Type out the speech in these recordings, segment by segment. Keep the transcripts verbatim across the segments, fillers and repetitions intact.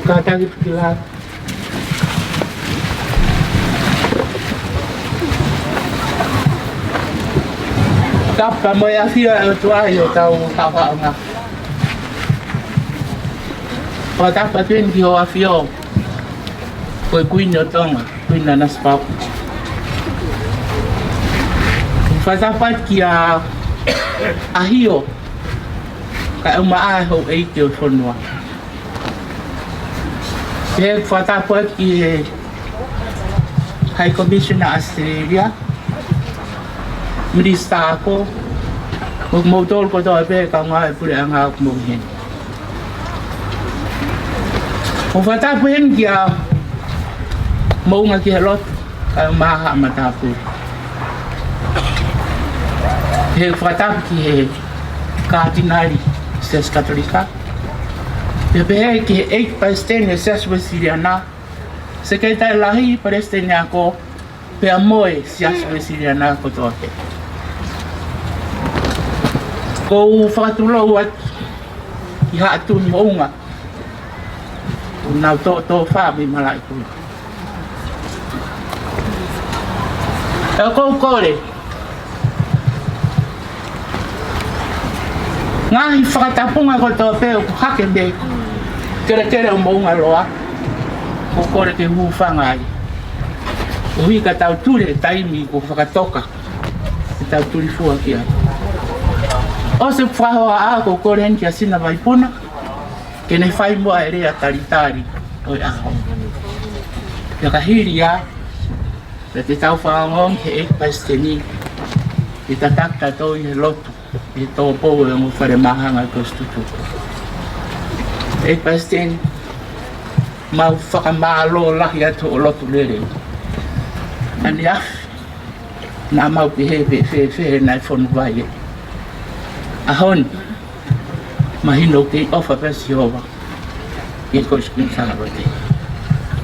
Kātaki piki lā. Tapu mo e ʻafio ʻa e ʻOtua ʻi hotau faʻahinga. Fakatapu atu eni ki Hoʻo ʻAfio, ko e Kuini ʻo Tonga, Kuini Nanasipauʻu. Fakatapu atu kia ʻAhio, kae ʻumaʻā e houʻeiki ʻo e fonua. Pea fakatapu atu ki he High Commissioner ʻAositelēlia, Minisitā ako, mo kimoutolu kotoa pē kaungā e puleʻanga ʻoku mou ʻi heni. ʻOku ou fakatapu heni kia Moʻunga ki he lotu, kae ʻumaʻā haʻa matāpule. Pea fakatapu ki he Kātinali Siasi Katolika. Pea pehē ki he ʻEiki Palesiteni ʻo e Siasi Uēsiliana, Sekelitali Lahi, Palesiteni Ako, pea mo e Siasi Uēsiliana kotoa pē. ʻOku ou fakatulou atu ki Haʻa Tuʻi Moʻunga, ʻoku nau tōtōfā mei malaʻekula. ʻOku ou kole, ngaahi fakatapunga kotoa pē ʻoku hake mei he kelekele ʻo Moʻungaloa, ʻoku ou kole ke hūfanga ai. ʻOku ʻikai ke tau tuli he taimi kuo fakatoka ke tau tulifua ki ai. ʻOsi e fakahohaʻa, ʻoku ou kole heni kia Sina Vaipuna ke ne fai muʻa e lea talitali ʻo e ʻaho. Pea ka hili ia, pea te tau fakaongoongo ki he ʻEiki Palesiteni ke tataki kitautolu ʻi he lotu ʻi he tōpou ʻo e ongo fale māhanga ʻo e Kolisi Tutuku. ʻEiki Palesiteni, mau fakamālō lahi atu hoʻo lotu lelei. ʻAneafi naʻa mau pehē pe fēfē naʻe fonu vai e ʻaho ni. Mahino ʻoku kei ʻofa pē Sihova ki he Kolisi Kuini Sālote.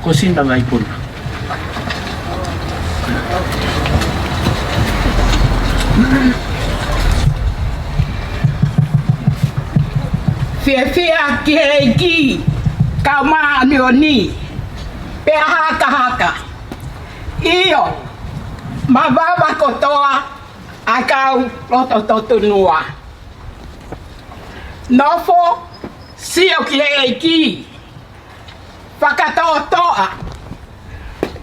Ko Sina Vaipuna. Fiefia ki he ʻEiki, kau māʻoniʻoni, pea hakahaka. ʻIo, mavava kotoa ʻa e kau loto totonua. Nofo, sio ki he ʻEiki, fakatoʻotoʻa,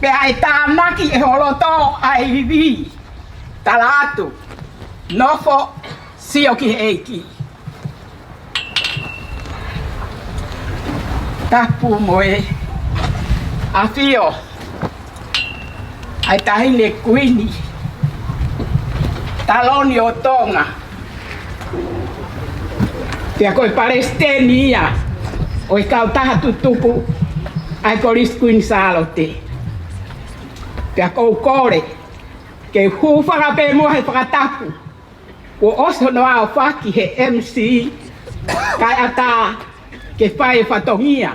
pea ʻe tānaki ʻe ho loto ʻa e ivi. Tala atu, nofo, sio ki he ʻEiki. Tapu mo e ʻAfio ʻa e Taʻahine Kuini Taloni ʻo Tonga. Pea ko e Palesiteni ia ʻo e Kautaha Tutuku ʻa e Kolisi Kuini Sālote. Pea ʻoku ou kole ke hūfanga pē muʻa he fakatapu kuo ʻosi hono aofaki he M C, kae ʻatā ke fai e fatongia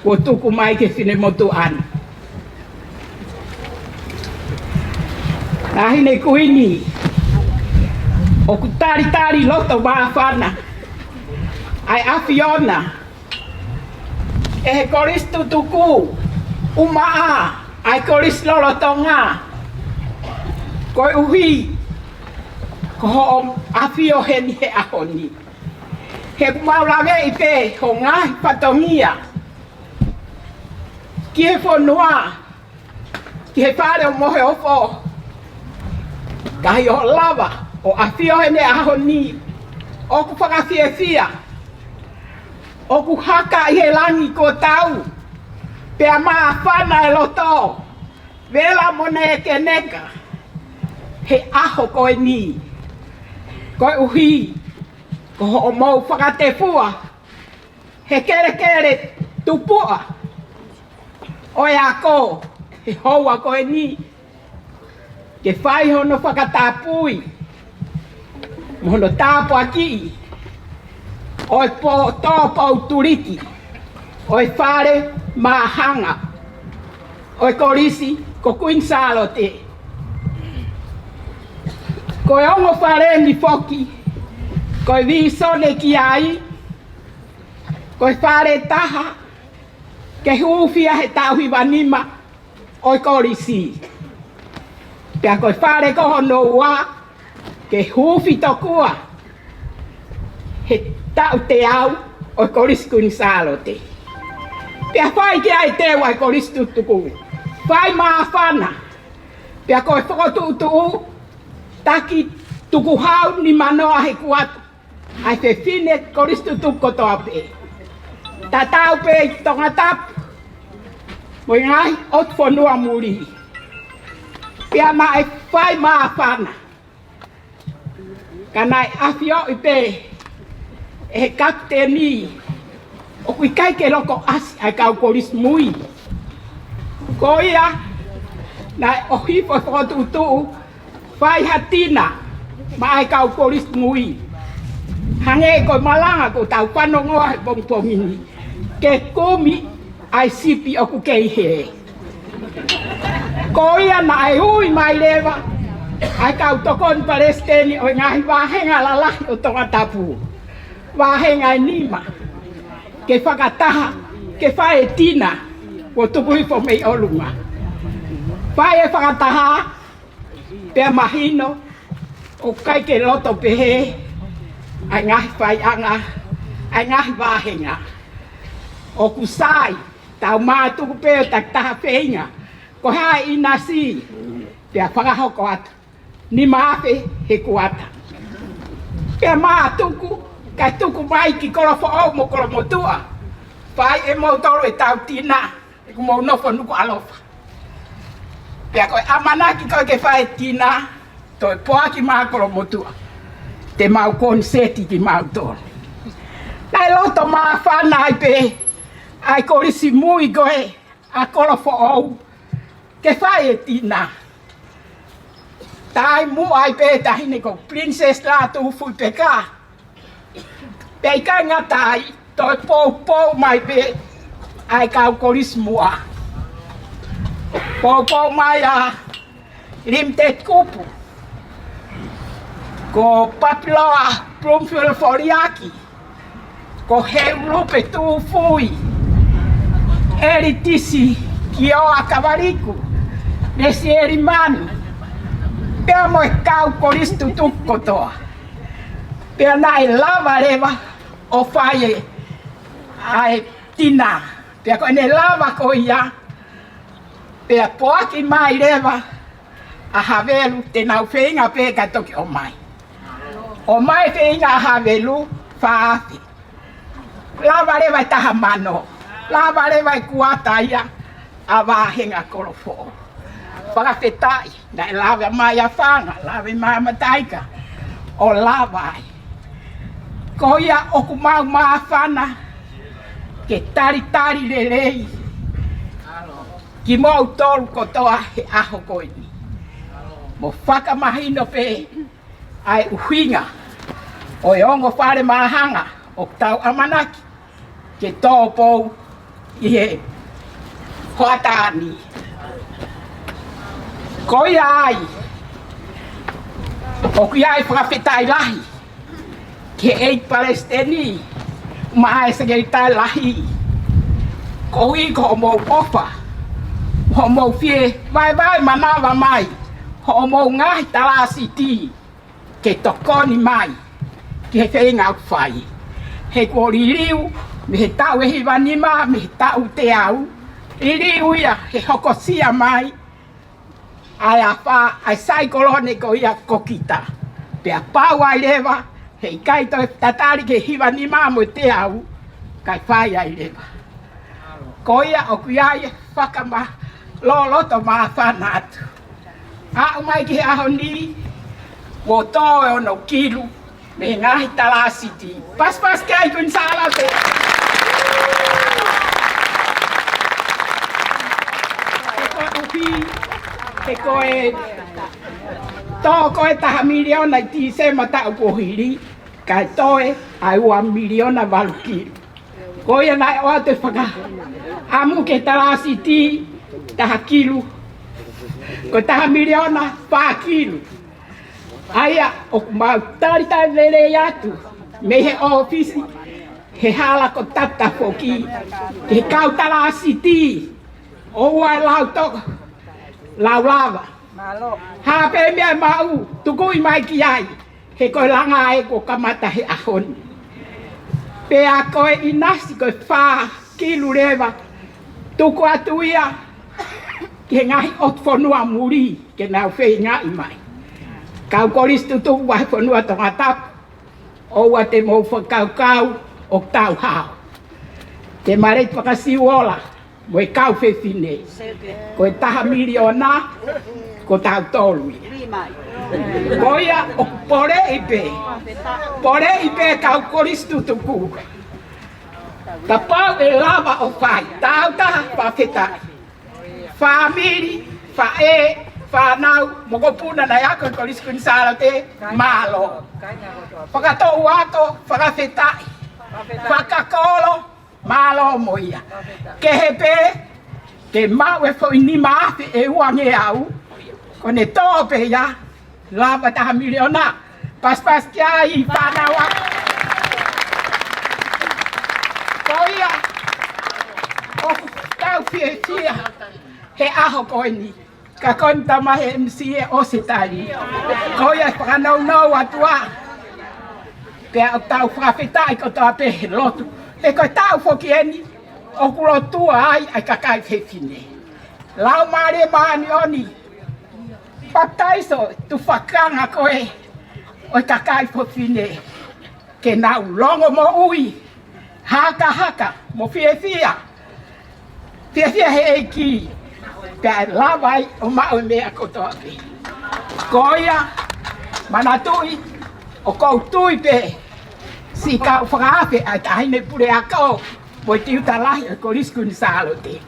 kuo tuku mai ki he finemotuʻa ni. Taʻahine Kuini, ʻoku talitali loto māfana ʻa e ʻAfiona ʻe he Kolisi Tutuku, ʻumaʻā ʻa e kolisi lolotonga, koeʻuhi ko hoʻo ʻafio heni he ʻaho ni. He ʻoku mau laveʻi pē hoʻo ngaahi fatongia ki he fonua, ki he Fale ʻo Moheofo. Ka ʻi hoʻo lava ʻo ʻafio heni he ʻaho ni, ʻoku fakafiefia, ʻoku haka ʻi he langi kuo tau, pea māfana e loto, vela mo nekeneka he ʻaho ko eni. Koeʻuhi ko hoʻomou fakatefua he kelekele tupuʻa ʻo e ako he houa ko eni, ke fai hono fakatapui mo hono tāpuakiʻi ʻo e pō tōpou tuliki ʻo e fale māhanga ʻo e kolisi ko Kuini Sālote. Ko e ongo fale ni foki, ko e vīsone ki ai, ko e fale taha, ke huufi ʻa he taʻu hiva nima ʻo e kolisi. Pea ko e fale ko hono ua ke huufi tokua he taʻu teau ʻo e Kolisi Kuini Sālote. Pea fai ki ai e teu ʻa e kolisi tutuku. Fai māfana. Pea ko e fokotuʻutuʻu taki tukuhau nimanoa he kuata ʻa e fefine kolisi tutuku kotoa pē. Tatau pē ʻi Tongatapu mo e ngaahi ʻotu fonua muli. Pea naʻe fai māfana. Ka naʻe ʻafioʻi pē ʻe he kapiteni ʻoku ʻikai ke loko ʻasi ʻa e kau kolisi mui. Ko ia, naʻe ʻohifo e fokotuʻutuʻu, fai ha tina maʻa e kau kolisi mui. Hangē ko e malanga kuo tau fanongoa he pongipongi ni, ke kumi ʻa e sipi ʻoku kei hē. Ko ia naʻe ui mai leva ʻa e kau tokoni palesiteni ʻo e ngaahi vāhenga lalahi ʻo Tongatapu. Vāhenga ʻe nima. Ke fakataha, ke fai e tina kuo tuku hifo mei ʻolunga. Fai e fakataha, pea mahino ʻoku ʻikai ke loto pehē ʻa e ngaahi faiʻanga, ʻa e ngaahi vāhenga. ʻOku sai, tau mātuku pē ʻo takitaha feinga. Ko e hā e ʻinasi, pea fakahoko atu. Nima afe he kuata. Pea mātuku, kae tuku mai ki Kolofoʻou mo Kolomotuʻa. Fai ʻe moutolu ʻetau tina, he ʻoku mou nofo Nukuʻalofa. Pea ko e ʻamanaki ko ē ke fai e tina, toe poaki mai Kolomotuʻa, te mau koniseti kimautolu. Naʻe loto māfana ai pē ʻa e kolisi mui ko ē ʻa Kolofoʻou ke fai e tina. Taimi muʻa ai pē taʻahine ko Princess Lātūfuipeka. Pea ʻikai ngata ai, toe poupou mai pē ʻa e kau kolisi muʻa. Poupou mai ʻa Limited Kupu, ko Papiloa Bloomfield Foliaki, ko Heulope Tūfui, Elitisi Kioa Kavaliku, Lesieli Manu, pea mo e kau kolisi tutuku kotoa. Pea naʻe lava leva ʻo fai e, ʻa e tina. Pea ko ʻene lava ko ia, pea poaki mai leva ʻa Havelu, te nau feinga pē ka toki ʻomai. ʻOmai feinga ʻa Havelu, fā afe. Lava leva e taha mano. Lava leva e kuata ia ʻa Vāhenga Kolofoʻou. Fakafetaʻi, naʻe lava mai ʻa Fanga, lava mai ʻa Mataika, ʻo lava ai. Ko ia ʻoku mau māfana ke talitali lelei kimoutolu kotoa he ʻaho ko eni. Mo fakamahino pē ʻa e ʻuhinga ʻo e ongo fale māhanga ʻoku tau ʻamanaki ke tōpou ʻi he hoʻatā ni. Ko ia ai, ʻoku ʻi ai e fakafetaʻi lahi ki he ʻEiki Palesiteni, mo e Sekelitali Lahi, koeʻuhi ko hoʻomou ʻofa, hoʻomou fie vaevae manava mai hoʻomou ngaahi talāsiti ke tokoni mai ki he feinga ʻoku fai. He kuo liliu mei he taʻu ʻe hiva nima, mei he taʻu teau, liliu ia he hokosia mai ʻa e afā ʻa e saikolone ko ia ko Kita. Pea pau ai leva, heʻikai toe tatali ki he hiva nima mo e teau, kae fai ai leva. Ko ia ʻoku ʻi ai e fakamālō loto māfana atu. Aʻu mai ki he ʻaho ni, kuo tō e ono kilu mei he ngaahi talāsiti. Pasipasi ki ai Kuini Sālote. He koeʻuhi, he ko e tō ko ē taha miliona ʻi Tīsema taʻu kuo hili, kae toe ʻa e ua miliona valu kilu. Ko ia naʻe ʻoatu e fakaʻamu ki he talāsiti taha kilu, ko e taha miliona fā kilu. ʻA ia ʻoku mau talitali lelei atu mei he ʻōfisi he hala ko Tata foki, ki he kau tala siti, ʻoua ʻe lau toko, lau lava. Hā pē meʻa ʻe maʻu, tukuʻi mai ki ai, he ko e langa ē kuo kamata he ʻaho ni. Pea ko e ʻinasi ko e fā kilu leva, tuku atu ia ki he ngaahi ʻotu fonua muli ke nau feingaʻi mai. Kau Kolisi Tutuku Vahefonua Tongatapu, ʻoua te mou fakakaukau ʻoku tau hao. Te Maleti Fakasiuola mo e kau fefine, ko e taha miliona, ko tautolu ia. Ko ia ʻoku poleʻi pē, poleʻi pē kau Kolisi Tutuku. Kapau ʻe lava ʻo fai, tau taha fakafetaʻi. Fāmili, faʻē, fānau, mokopuna naʻe ako ʻi Kolisi Kuini Sālote, mālō. Fakatoʻu ako, fakafetaʻi. Fakakolo, mālō mo ia. Kehe pē, ke maʻu e foʻi nima afe ʻe uangeau, ko ʻene tō pē ia, lava taha miliona, pasipasi ki ai fānau. Ko ia, ʻoku tau fiefia he ʻaho ko eni. Ka ko eni tama he M C ʻe ʻosi e taimi. Ko ia ʻe fakanounou atu ā. Pea ʻoku tau fakafetaʻi kotoa pē he lotu. He ko e taʻu foki eni, ʻoku lotua ai ʻa e kakai fefine. Laumālie Māʻoniʻoni, papitaiso tufakanga ko ē ʻo e kakai fefine, ke nau longomoʻui, hakahaka, mo fiefia, fiefia he ʻEiki, pea lava ai ʻo maʻu e meʻa kotoa pē. Ko ia, manatuʻi, ʻoku ou tui pē, siʻi kau fakaafe ʻa e Taʻahine Puleako, mo e Tiuta Lahi ʻo e Kolisi Kuini Sālote.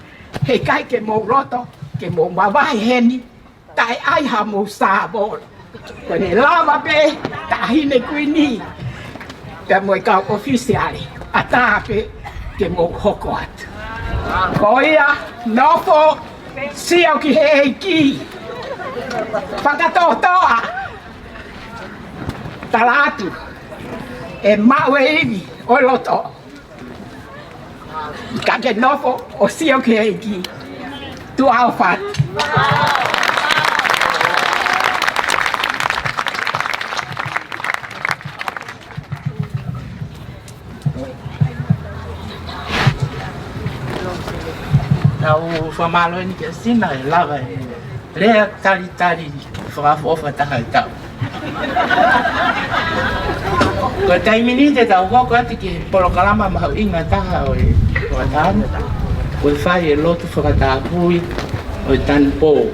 Heʻikai ke mou loto, ke mou mavahe heni, taʻe ʻai hamou sāvolo. Ko ʻene lava pē Taʻahine Kuini, pea mo e kau ʻōfisiale, ʻatā pē ke mou hoko atu. Ko ia, nofo, sio ki he ʻEiki, fakatōtōʻa, tala atu, ʻe maʻu e ivi ʻo e loto. Ka ke nofo ʻo sio ki he ʻEiki. Tuʻa ʻofa atu. Tau fakamālō eni kia Sina ʻi he lava e lea talitali fakaʻofoʻofa taha ʻi he taʻu. Ko e taimi ni te tau hoko atu ki he polokalama mahuʻinga taha ʻo e fakataha. Ko e fai e lotu fakatapui ʻo e tanupou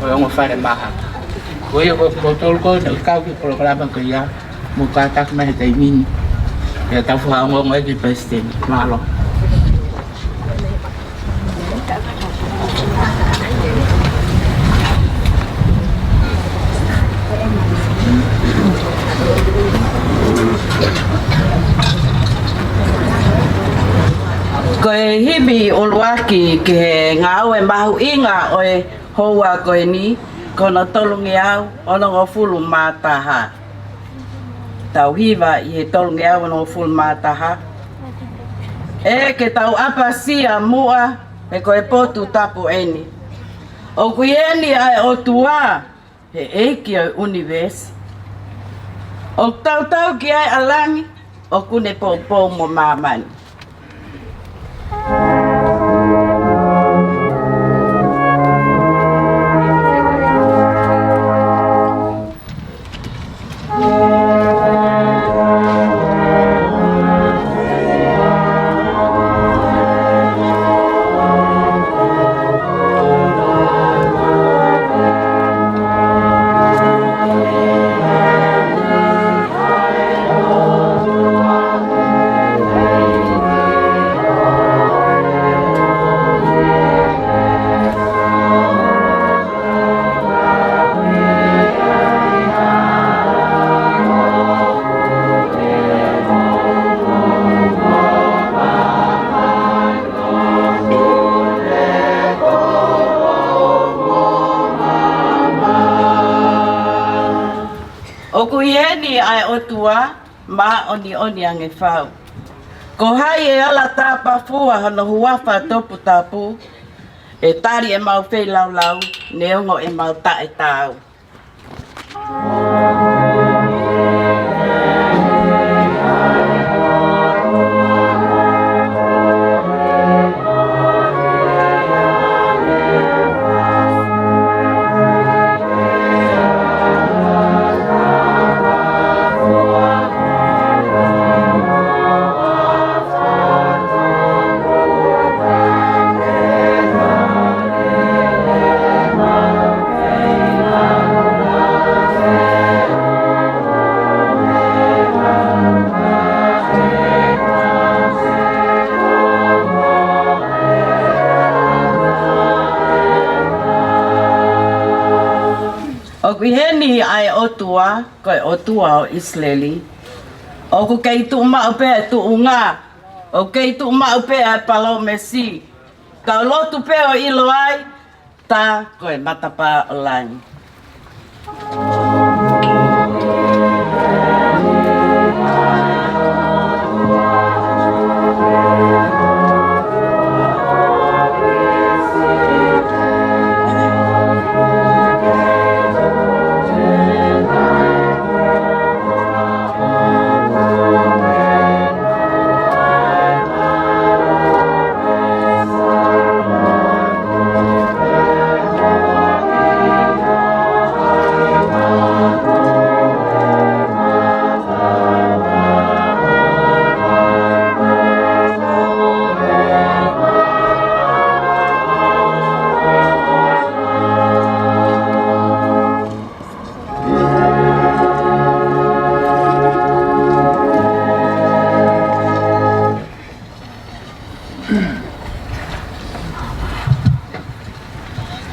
ʻo e ongo fale mahaki. Ko ia ko kimoutolu ko ē naʻe kau ki he polokalama ko ia, mou kātaki mai he taimi ni. Pea tau fakaongoongo ki he palesiteni. Mālō. Ko e himi ʻuluaki ki he ngāue mahuʻinga ʻo e houa ko eni, ko hono tolungeau onongofulu mā taha. Tau hiva ʻi he tolungeau onongofulu mā taha. ʻE ke tau ʻapasia muʻa, he ko e potu tapu eni. ʻOku ʻi heni ʻa e ʻOtua, he ʻEiki ʻo e ʻunivēsi. ʻOku tautau ki ai ʻa langi, ʻoku ne poupou mo māmani. ʻOku ʻi heni ʻa e ʻOtua, māʻoniʻoni ange fau. Ko hai ʻe ala tāpafua hono huafa toputapu, ʻe tali ʻemau feilaulau, neongo ʻemau taʻetaau. ʻOku ʻi heni ʻa e ʻOtua, ko e ʻOtua ʻo ʻIsileli. ʻOku kei tuʻu maʻu pē ʻa e tuʻunga, ʻoku kei tuʻu maʻu pē ʻa e palōmesi. Kau lotu pē ʻo ʻilo ai, tā ko e matapā ʻo langi.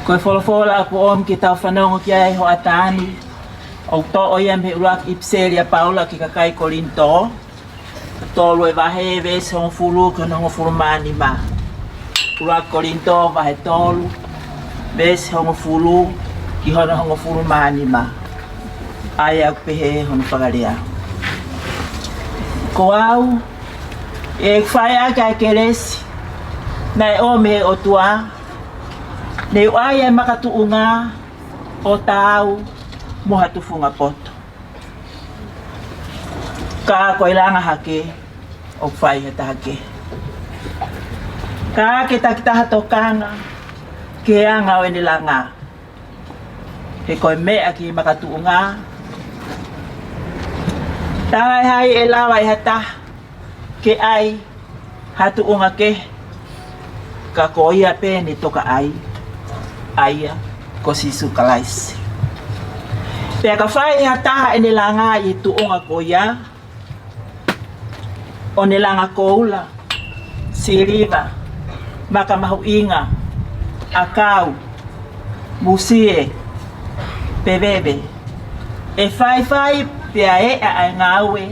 Ko e folofola ʻoku ʻomi ke tau fanongo ki ai he hoʻatā ni, ʻoku toʻo ia mei he ʻuluaki ʻipiseli ʻa Paula ki he kakai Kolinitō, tolu e vahe, veesi hongofulu ki hono hongofulu mā nima. ʻUluaki Kolinitō vahe tolu, veesi hongofulu ki hono hongofulu mā nima. ʻA ia ʻoku pehē hono fakalea: Ko au, ʻeku fai ʻaki ʻa e kelesi naʻe ʻomi ʻe he ʻOtua, ne u ʻai ʻa e makatuʻunga ʻo taau mo ha tufunga poto. Ka ko e langa hake ʻoku fai ʻe ha taha kehe. Ka ke takitaha tokanga ki he anga ʻo ʻene langa. He ko e meʻa ki he makatuʻunga, talaʻehai ʻe lava ʻe ha taha ke ʻai ha tuʻunga kehe, ka ko ia pē ne tokaʻi, ʻa ia ko Sīsū Kalaisi. Pea ka fai ʻe ha taha ʻene langa ʻi he tuʻunga ko ia, ʻo ne langa koula, siliva, maka mahuʻinga, ʻakau, musie, pe veve, ʻe faifai pea eʻa ʻa e ngāue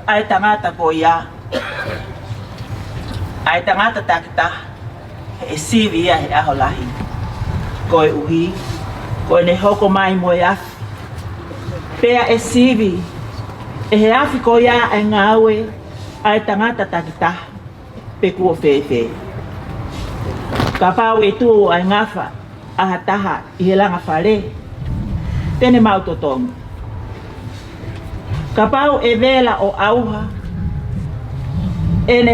ʻa e tangata ko ia, ʻa e tangata takitaha, he ʻe sivi ia he ʻaho lahi. Koeʻuhi ko ʻene hoko mai mo e afi, pea ʻe sivi ʻe he afi ko ia ʻa e ngāue ʻa e tangata takitaha, pe kuo fēfē. Kapau ʻe tuʻu ʻa e ngafa ʻa ha taha ʻi he langa fale, te ne maʻu totongi. Kapau ʻe vela ʻo ʻauha ʻene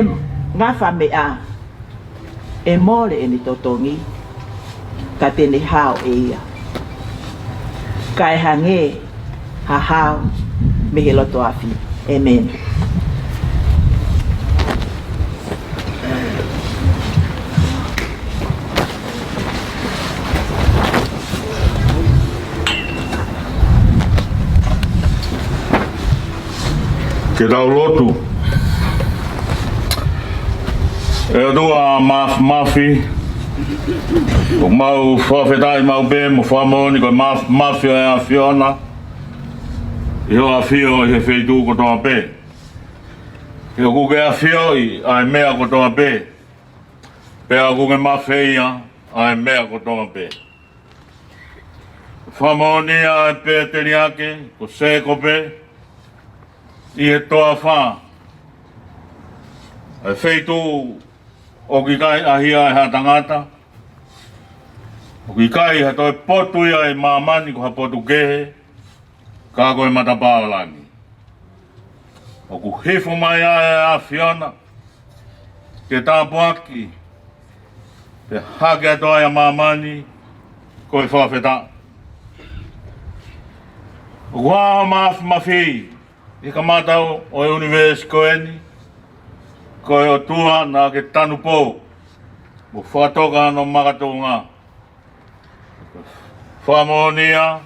ngafa meʻa, ʻe mole ʻene totongi, ka te ne hao ʻe ia. Kae hangē ha hao mei he loto afi. ʻĒmeni. Ke tau lotu. ʻE ʻOtua Māfimafi, ʻoku mau fakafetaʻi maʻu pē mo fakamoʻoni ko e māfimafi ʻo e ʻAfiona ʻi hoʻo ʻafio ʻi he feituʻu kotoa pē. He ʻoku ke ʻafioʻi ʻa e meʻa kotoa pē, pea ʻoku ke mafeia ʻa e meʻa kotoa pē. Fakamoʻoni ʻa e pēteliake ko Sēkope ʻi he toafa, ʻa e feituʻu ʻoku ʻikai ʻahia ʻe ha tangata, ʻoku ʻikai ha toe potu ia ʻi māmani ko ha potu kehe, ka ko e matapā ʻo langi. ʻOku hifo mai ai ʻa e ʻAfiona ke tāpuakiʻi pea hake atu ai ʻa māmani ko e fakafetaʻi. ʻOku hā ho māfimafi ʻi he kamata ʻo e ʻunivēsi ko eni, ko e ʻOtua naʻa ke tanupou mo fakatoka hono makatuʻunga. Fakamoʻoni ia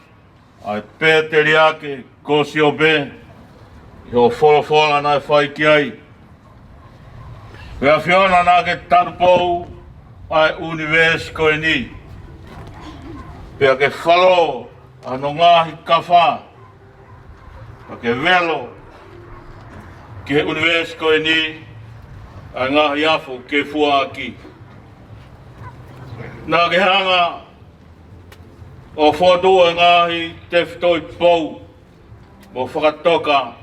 ʻa e pēteliake ko Siope ʻi hoʻo folofola naʻe fai ki ai. Ko e ʻAfiona naʻa ke tanupou ʻa e ʻunivēsi ko eni, pea ke falō ʻa hono ngaahi kafa, pea ke velo ki he ʻunivēsi ko eni ʻa e ngaahi afo ke fuaʻaki. Naʻa ke hanga ʻo fotu ʻa e ngaahi tefitoʻi pou mo fakatoka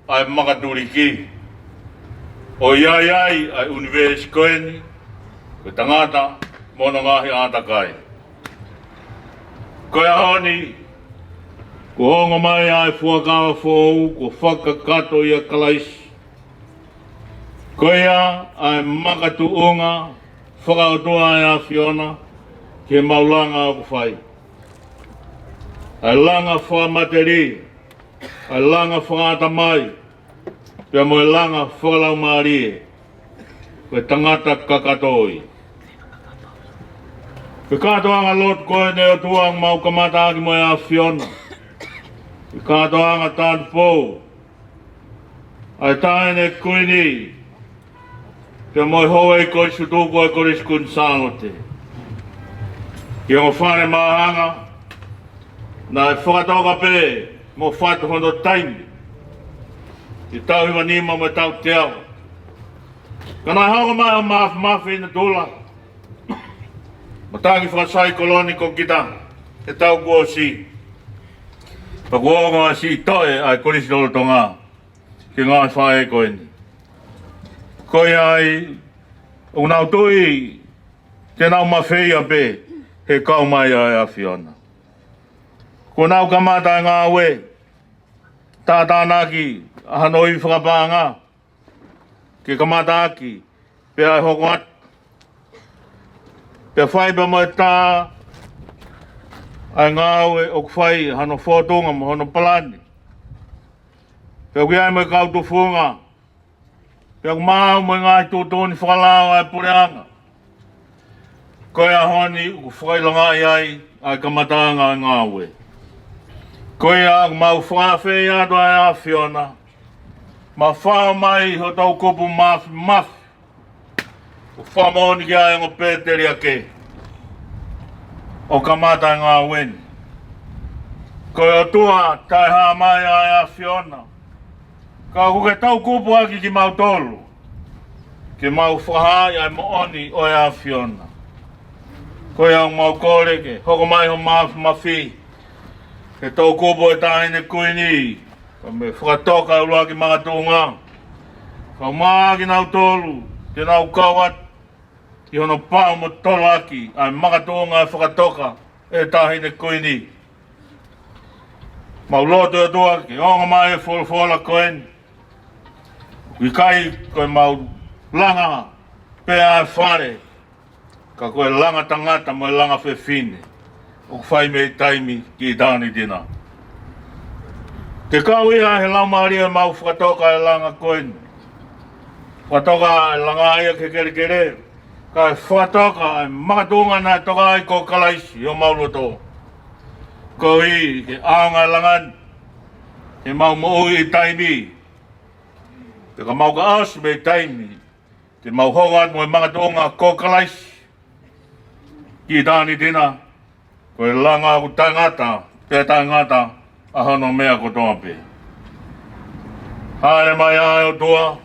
ʻa e makatuliki. ʻOku ʻi ai ʻa e ʻunivēsi ko eni, ko e tangata mo hono ngaahi ʻātakai. Ko e ʻaho ni, kuo ongo mai ʻa e fuakava foʻou kuo fakakakato ʻia Kalaisi. Ko ia ʻa e makatuʻunga fakaʻotua ʻa e ʻAfiona ki he mau langa ʻoku fai. ʻA e langa fakamatelie, ʻa e langa fakaʻatamai, pea mo e langa fakalaumālie, ko e tangata kakato ia. Ko e kātoanga lotu ko eni ʻOtua ʻoku mau kamata ʻaki mo e ʻAfiona. Ko e kātoanga tanupou ʻa e Taʻahine Kuini, pea mo e Houʻeiki Kolisi Tutuku ʻo e Kolisi Kuini Sālote. Ki he ongo fale māhanga, naʻe fakatoka pē mo fatu hono taimi, ʻi he taʻu hiva nima mo e taʻu teau. Ka naʻe hoko mai ʻa e māfimafi natula, matangi fakasaikoloni ko kita, he taʻu kuo ʻosi. Pea kuo ongo ʻa e siʻi toʻe ʻa e Kolisi lolotonga ki he ngaahi faʻē ko eni. Ko ia ai, ʻoku nau tui te nau mafeia pē he kau mai ʻa e ʻAfiona. Kuo nau kamata ʻa e ngāue, tātānaki ʻa hano ivi fakapaʻanga, ke kamata ʻaki pea ʻe hoko atu. Pea fai pea mo e tā ʻa e ngāue ʻoku fai, hano fōtunga mo hono palani. Pea ʻoku ʻi ai mo e kau tufunga, pea ʻoku maʻu mo e ngaahi tuʻutuʻuni fakalao ʻa e puleʻanga. Ko e ʻaho ni ʻoku fakaʻilongaʻi ai ʻa e kamataʻanga ʻa e ngāue. Ko ia ʻoku mau fakaafeʻi atu ʻa e ʻAfiona, mo fai mai ho toʻukupu māfimafi, ʻo fakamoʻoni ki ai ʻa e ongo pēteliake ʻo kamata ʻa e ngāue ni. Ko e ʻOtua taʻehāmai ʻa e ʻAfiona, ka ʻoku ke toʻukupu ʻaki kimautolu ke mau fakahaaʻi ʻa e moʻoni ʻo e ʻAfiona. Ko ia ʻoku mau kole ke hoko mai ho māfimafi, ke toʻukupu ʻa e Taʻahine Kuini, ka mo e fakatoka ʻuluaki makatuʻunga. Ka ʻumaʻā kinautolu te nau kau atu ʻi hono pau mo tolaki ʻa e makatuʻunga ʻa e fakatoka ʻa e Taʻahine Kuini. Mau lotu ʻOtua ke ongo mai e folofola ko eni. ʻOku ʻikai ko e mau langa pē ʻa e fale, ka ko e langa tangata mo e langa fefine ʻoku fai mei taimi ki ʻitāniti na. Ke kau ia he Laumālie ʻo e mau fakatoka ʻa e langa ko eni. Fakatoka ʻa e langa ia ki he kelekele, kae fakatoka ʻa e makatuʻunga naʻe toka ai ko Kalaisi ʻi homau loto. Koeʻuhi ke ʻaonga ʻa e langa ni ke mau moʻui ʻi taimi, pea ka mau ka ʻosi mei taimi, te mau hoko atu mo e makatuʻunga ko Kalaisi ki ʻitāniti na. Ko e langa ʻoku taʻengata, pea taʻengata ʻa hono meʻa kotoa pē. Hāʻele mai ʻa e ʻOtua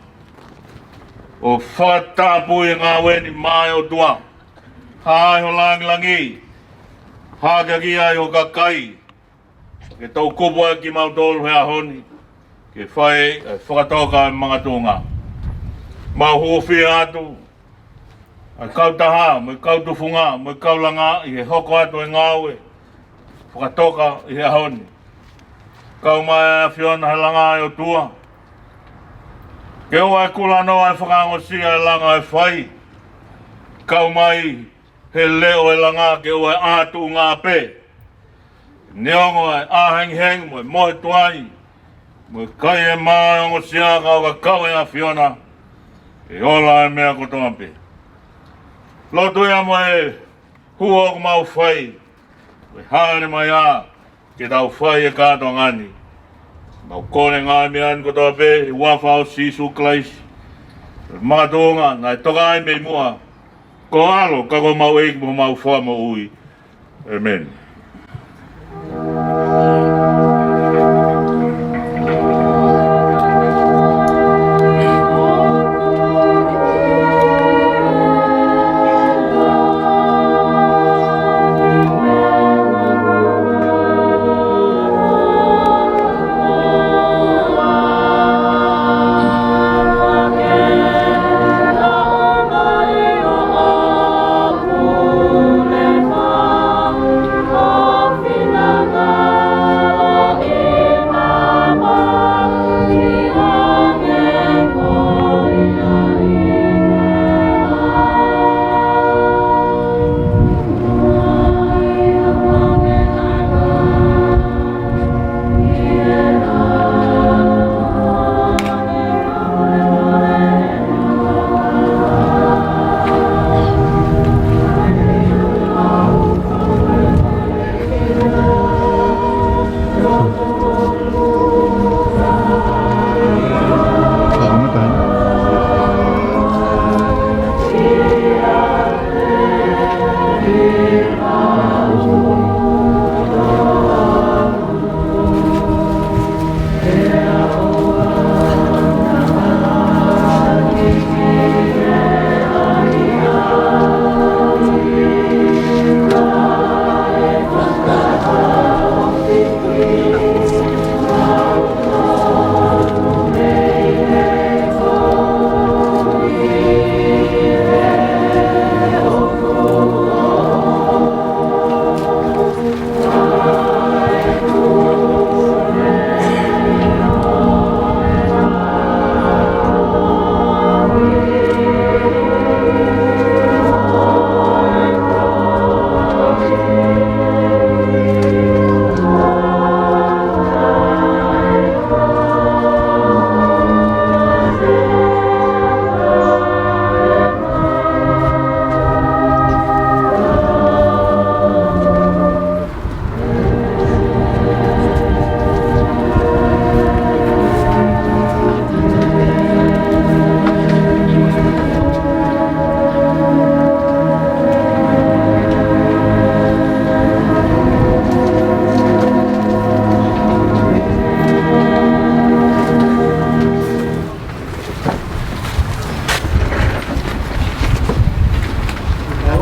ʻo fakatapui ʻa e ngāue ni, mai ʻOtua. Hā ai ho langilangi, hākeakiʻi ai ho kakai, ke toʻukupu ʻaki kimautolu he ʻaho ni ke fai ʻa e fakatoka ʻa e makatuʻunga. Mau hūfia atu ʻa e kautaha, mo e kau tufunga, mo e kau langa ʻi he hoko atu e ngāue fakatoka ʻi he ʻaho ni. Kau mai ʻa e ʻAfiona he langa ʻa e ʻOtua. Ke ʻoua ʻe kulanoa ʻa e fakaongosia ʻa e langa ʻe fai. Kau mai he leʻo ʻo e langa ke ʻoua ʻe ʻā tuʻunga pē. Neongo ʻa e ʻā hengihengi mo e mohe tuai, mo e kai ʻe mā ʻa e ongosia, ka ʻoku kau ʻa e ʻAfiona ʻe ola ʻa e meʻa kotoa pē. Lotu ia mo e hū ʻoku mau fai, mo e hāʻele mai ā ke tau fai e kātoanga ni. Mau kole ngaahi meʻa ni kotoa pē ʻi he huafa ʻo Sīsū Kalaisi, makatuʻunga naʻe toka ai mei muʻa, ko ho ʻAlo ka ko homau ʻEiki mo homau Fakamoʻui. ʻĒmeni.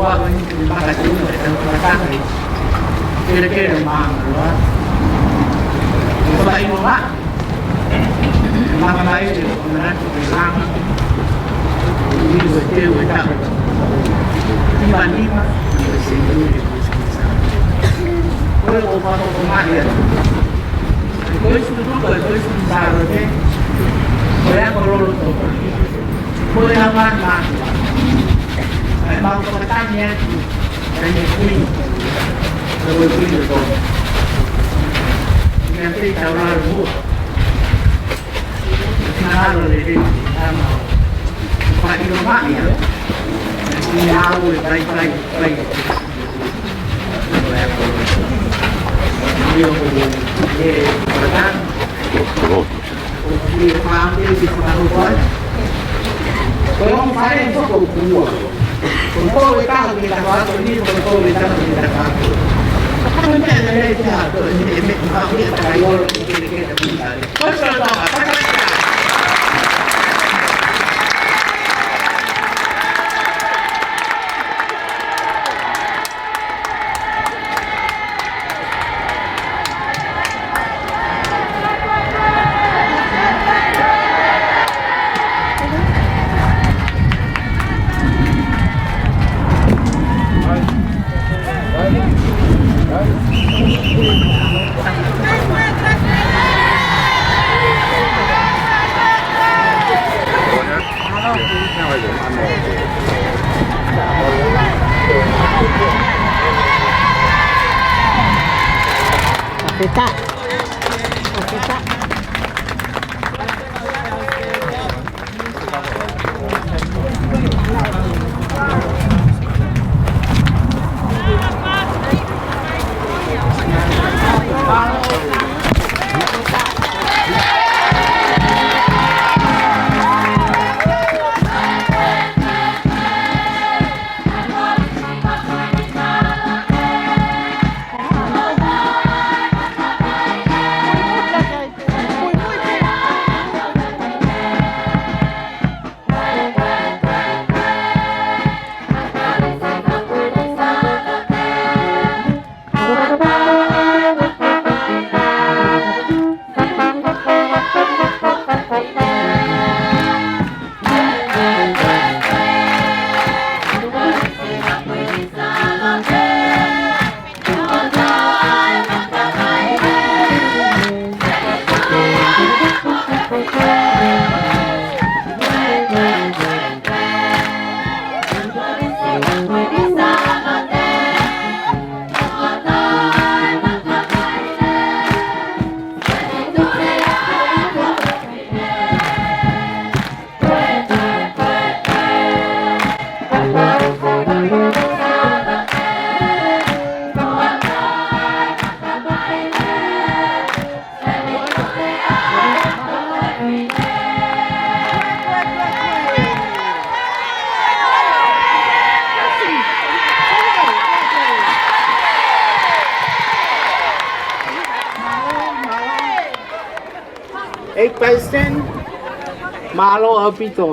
Ua ko ni te maka tuna e tau kata ni. Kele kele ma loa. Ko pai mo ma. Maka mai te ko na te lama. Ni ko te u e tau. Ni ma ni ma. Ni ko se ni ko se ni sa. Ko e ko ma ko ma ia. Ko e su tu ko e ko e su ni sa ro te. Ko e a ko lo lo to. Ko e hā mā mā. ʻAi mau fakatani atu. Kai ne kui. Kai ne kui no tō. Ni a te tau rā mua. Nā alo le le. Tama. Whakaʻilo mai a. Ni a au e kai kai kai. Peta. Peta. ʻEiki Palesiteni, mālō ʻaupito.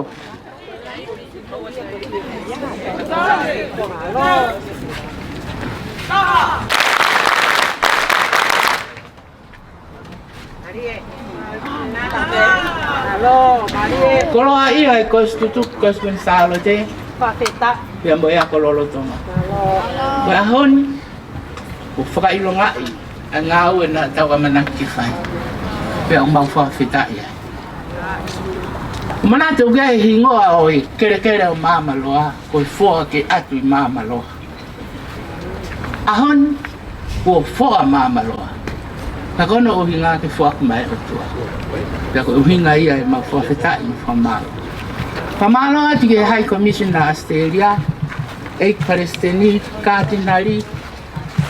Koloaʻia e Kolisi Tutuku Kolisi Kuini Sālote. Pea mo e ako lolotonga. Ko e ʻaho ni, ʻoku fakaʻilongaʻi ʻa e ngāue naʻa tau ʻamanaki ke fai. Pea ʻoku mau fakafetaʻi ai. ʻOku manatu ki ai e hingoa ʻo e kelekele ʻo Maamaloa, ko e foa ke ʻatu ʻi Maamaloa. ʻAho ni, kuo foa Maamaloa. Ka ko hono ʻuhinga ke foaki mai ʻe he ʻOtua. Pea ko e ʻuhinga ia ʻemau fakafetaʻi mo fakamālō. Fakamālō atu ki he High Commissioner ʻAositelēlia, ʻEiki Palesiteni, Kātinali,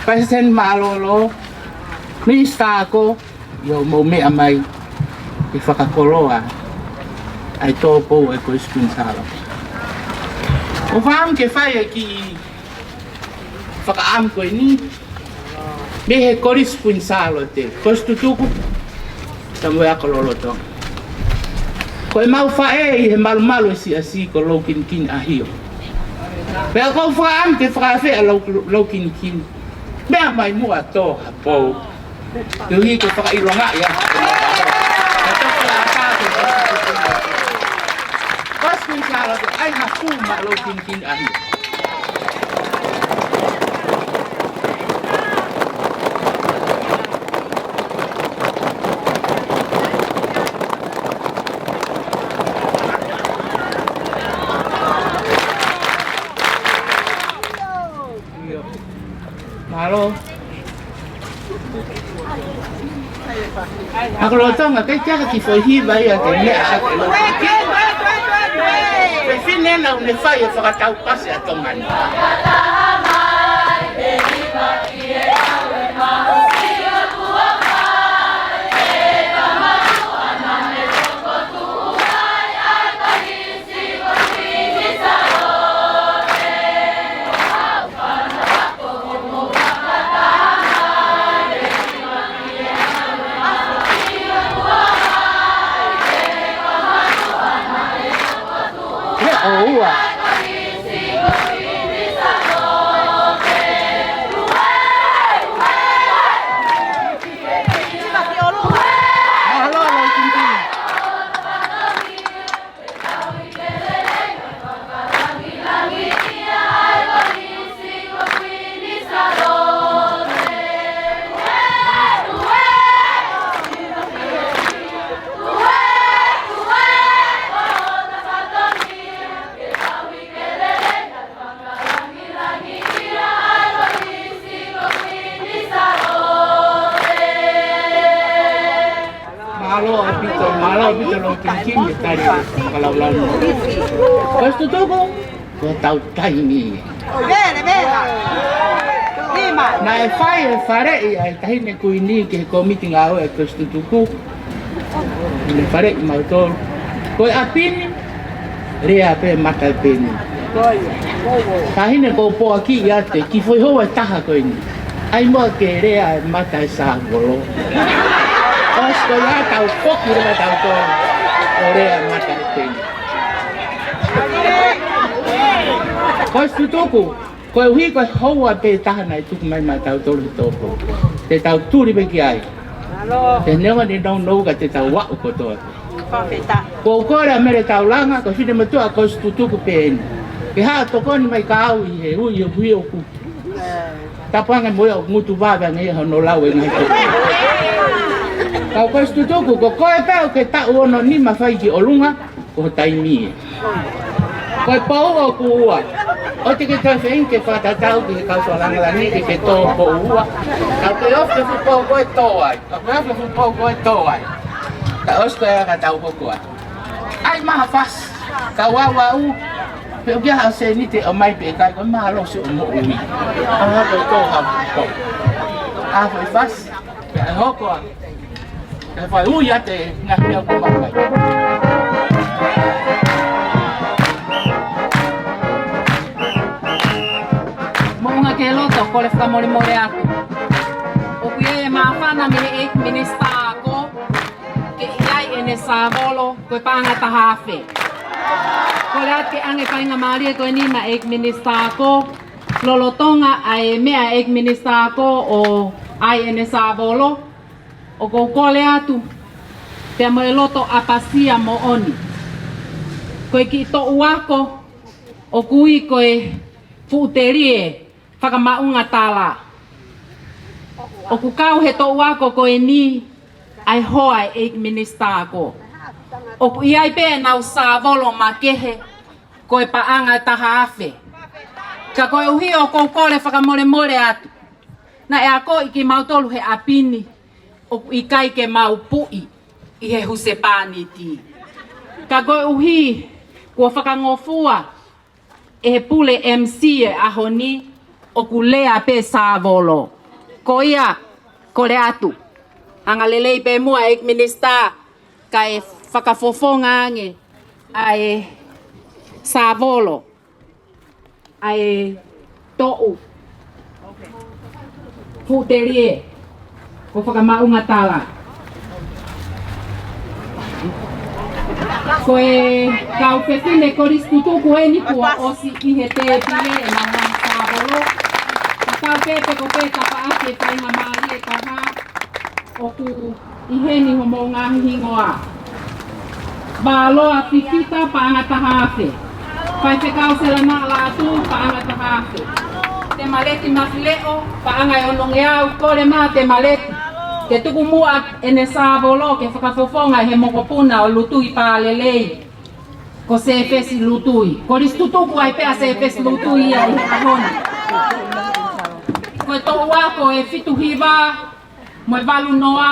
Palesiteni Mālōlō, Minisitā Ako, ʻi hoʻomou meʻa mai ke fakakoloa ʻa e tōpou ʻa e Kolisi Kuini Sālote. ʻOku ou fakaʻamu ke fai e kiʻi fakaʻamu ko eni mei he Kolisi Kuini Sālote, Kolisi Tutuku, pea mo e ako lolotonga. Ko ʻemau faʻē ʻi he malumalu ʻo e siasi ko Loukinikini ʻAhio. Pea ʻoku ou fakaʻamu ke fakaafeʻi ʻa Lou, Loukinikini. Meʻa mai muʻa tō ha pou. Koeʻuhi ke fakaʻilongaʻi ʻa e Kolisi Kuini Sālote, ʻai ha fū maʻa Loukinikini ʻAhio. Mālō. Ako lolotonga, kei ʻi ai ha kiʻi foʻi hiva ia ke meʻa ake. Fefine naʻa ne fai e fakataupasi ʻa Tonga ni. He ʻoua. Mālō, Loukinikini. Kimi tali fakalaulaunoa. Ko e tutuku, ko e tau taimi. Vele, vele. Lima. Naʻe fai e faleʻi ʻa e Taʻahine Kuini ki he kōmiti ngāue ʻa e Kolisi Tutuku. Ne faleʻi mautolu. Ko e ʻapi ni, lea pē mata e peni. Taʻahine, ʻoku ou poaki ʻiate ki foʻi houa ʻe taha ko eni. ʻAi muʻa ke lea e mata e sāvolo. ʻOsi ko ia tau foki leva tautolu ʻo lea e mata e peni. Kolisi Tutuku, koeʻuhi ko e houa pē taha naʻe tuku mai maʻatautolu he toko. Te tau tuli pē ki ai. Te neongo ʻene nounou ka te tau aʻu kotoa pē. Ko u kole ʻa Mele Taulanga, ko e finematuʻa Kolisi Tutuku pē eni. Ke haʻu ʻo tokoni mai kia au ʻi he ui ʻo hui ʻoku tapu ange mo ia ʻoku ngutu vave ange ia hono lau e ngaahi tohi. Ka ko Kolisi Tutuku, ko koe pē ʻoku ke taʻu ono nima fai ki ʻolunga, ko ho taimi ē. Ko e pou ʻoku ua. ʻOua te ke toe feinga ke fakatatau ki he kau tō langilangi ke ke tō pou ua. Ka ke ofi ke fuʻu pou ko e tō ai. Ka ke ofi ke fuʻu pou ko e tō ai. Ka ʻosi ko ia ka tau hoko ai. ʻAi mai ha fasi. Ka ua ua u. Pe ʻoku ʻi ai ha sēniti ʻe ʻomai pe ʻikai, ko e mālohi ʻo e moʻui. ʻA ko e tō ha fuʻu pou. ʻA ko e fasi. Pea hoko ā. Pea fai ui ʻa e ngaahi meʻa ʻoku maʻu ai. Moʻunga Keloto, kole fakamolemole atu. ʻOku ʻi ai e māfana mei he ʻEiki Minisitā Ako, ke ʻi ai ʻene sāvolo, ko e paʻanga ʻe taha afe. Kole atu ke ʻoange faingamālie ko eni maʻa e ʻEiki Minisitā Ako, lolotonga ʻa e meʻa ʻa e ʻEiki Minisitā Ako ʻo ʻai ʻene sāvolo, ʻoku ou kole atu, pea mo e loto ʻapasia moʻoni. Ko e kiʻi toʻu ako, ʻoku ui ko e fuʻu telie fakamaʻunga tala. ʻOku kau he toʻu ako ko eni, ʻa e hoa ʻa e ʻEiki Minisitā Ako. ʻOku ʻi ai pē ʻenau sāvolo makehe, ko e paʻanga ʻe taha afe. Ka koeʻuhi ʻoku ou kole fakamolemole atu. Naʻe akoʻi kimautolu he ʻapi ni, ʻoku ʻikai ke mau puʻi ʻi he husepāniti. Ka koeʻuhi, kuo fakangofua ʻe he pule M C e ʻaho ni, ʻoku lea pē sāvolo. Ko ia, kole atu. Hanga lelei pē muʻa ʻEiki Minisitā, kae fakafofonga ange ʻa e sāvolo, ʻa e toʻu fuʻu telie ko e fakamaʻunga tala. Ko e kau fefine Kolisi Tutuku eni kuo ʻosi ʻi he tēpile ʻenau ngaahi sāvolo. Ka tau pē pe ko pē tapaʻaki e faingamālie ʻe taha ʻoku ʻi heni homou ngaahi hingoa. Valoa Fifita, paʻanga ʻe taha afe. Faifekau Selena Lātū, paʻanga ʻe taha afe. Temaleti Mafileʻo, paʻanga ʻe onongeau, kole mai Temaleti ke tuku muʻa ʻene sāvolo ke fakafofonga ʻe he mokopuna ʻo Lutui Pālelei, ko Sēfesi Lutui. Kolisi Tutuku ʻai pē ʻa Sēfesi Lutui ia ʻi he ʻaho ni. Ko e toʻu ako ʻe fitu hiva, mo e valu noa,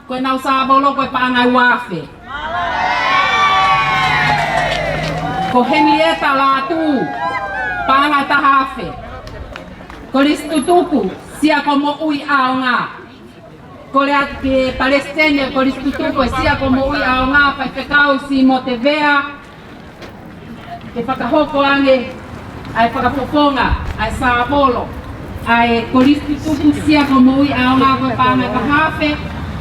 ko ʻenau sāvolo ko e paʻanga ʻe ua afe. Ko Henrietta Lātū, paʻanga ʻe taha afe. Kolisi Tutuku, Sia ko Moʻui ʻAonga. Kole atu ki he Palesiteni ʻo e Kolisi Tutuku, ʻa e Sia ko Moʻui ʻAonga, Faifekau Simote Vea, ke fakahoko ange ʻa e fakafofonga ʻa e sāvolo ʻa e Kolisi Tutuku, Sia ko Moʻui ʻAonga, ko e paʻanga ʻe taha afe.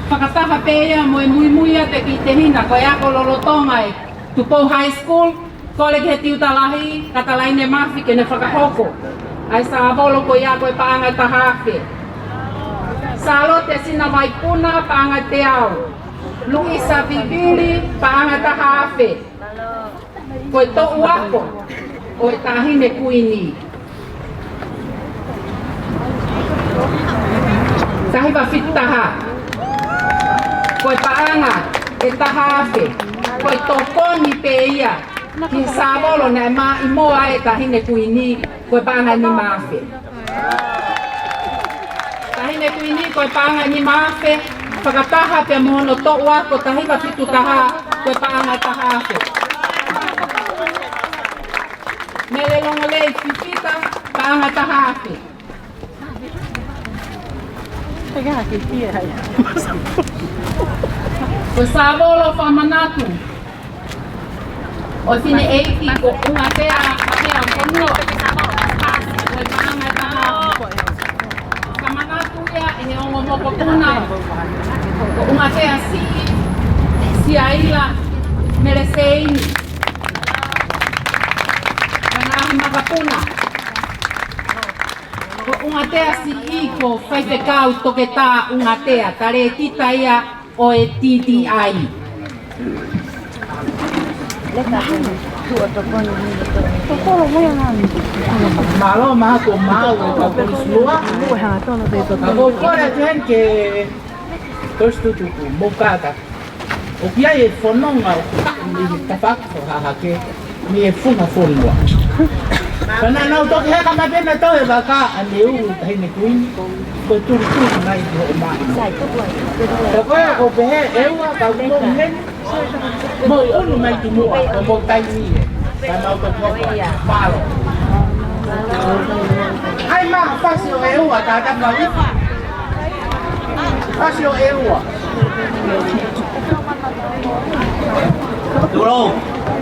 Fakataha pē ia mo e muimui ʻa e kiʻi tehina ko e ako lolotonga ʻi Tupou High School, kole ki he tiuta lahi, Katalaine Mafi, ke ne fakahoko ʻa e sāvolo ko ia ko e paʻanga ʻe taha afe. Sālote Sinavaipuna, paʻanga ʻe teau. Luisa Vivili, paʻanga ʻe taha afe. Ko e toʻu ako ʻo e Taʻahine Kuini. Taha hiva fitu taha. Ko e paʻanga ʻe taha afe. Ko e tokoni pē ia ki he sāvolo naʻe maʻimoa ai e Taʻahine Kuini, ko e paʻanga ʻe nima afe. Taʻahine Kuini, ko e paʻanga ʻe nima afe, fakataha pea mo hono toʻu ako taha hiva fitu taha, ko e paʻanga ʻe taha afe. Mele Longolei Fifita, paʻanga ʻe taha afe. Ko Savolo Fakamanatu ʻo e fineʻeiki ko ʻUngatea Kakeakonua, ko e paʻanga ʻe taha afe. Fakamanatu ia ʻe he ongo mokopuna ko ʻUngatea Siʻi, Siaila Meleseini, ko e ngaahi makapuna. Ko ʻUngatea Siʻi ko Faifekau Toketā ʻUngatea, talēkita ia ʻo e T T I. Mālō, mālō, ko maua e kau kolisi lua. Ka ko e kole atu heni ke Kolisi Tutuku, mou kātaki. ʻOku ʻi ai e fononga ʻoku taʻu mei he tafaʻaki fakahahake, mei he funga fonua. Ka naʻa nau toki heka mai pē nautolu he vaka ʻa Neu, taʻahine kuini, ko e tulituli mai ki hoʻo māʻa. Ka ko e ʻoku pehē ʻEua, ka mou heni, mou ʻunu mai ki muʻa, ko hoʻomou taimi ē. Ka mau toki hoko. Mālō. ʻAi mai ha fasi ʻo ʻEua, ka ta mau. Fasi ʻo ʻEua. Tulou,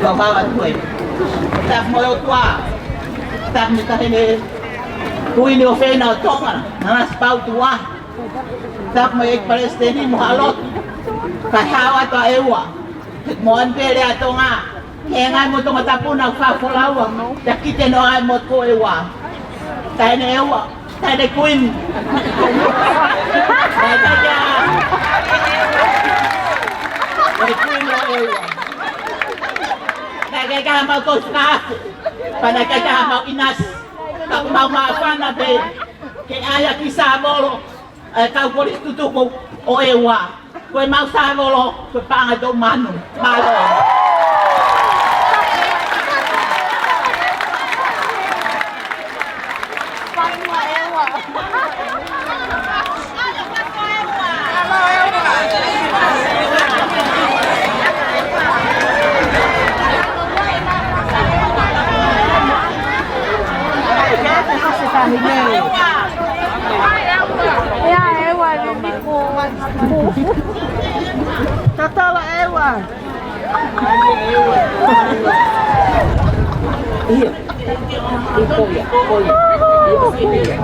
kau kau atu koe. Tapu mo e ʻOtua. Tapu mo e taʻahine kuini ʻofeina ʻo Tonga, Nanasipauʻu Tuʻuahi. Tapu mo e ʻEiki Palesiteni mo haʻa lotu. Kae hao atu ʻa ʻEua. Mo ʻene pele ʻa Tonga. Ke ngai mo Tongatapu naʻa ku fakafolaua. Te kite noa ai mo ko ʻEua. Taʻahine ʻEua. Taʻahine kuini. Taʻahine kuini ʻo ʻEua. Naʻe ʻikai ke mau tau fakaako. Pea naʻe ʻikai ke mau ʻinasi. Ka ʻoku mau māfana pē. Ke ʻai ʻa e kiʻi sāvolo. ʻE kau Kolisi Tutuku ʻo ʻEua. Ko ʻemau sāvolo, ko e paʻanga ʻe tolu mano. Mālō. ʻEua, ʻEua, ʻEua. Tatala ʻEua. ʻIo. ʻIo, ko ia, ko ia. ʻIo, ko ia.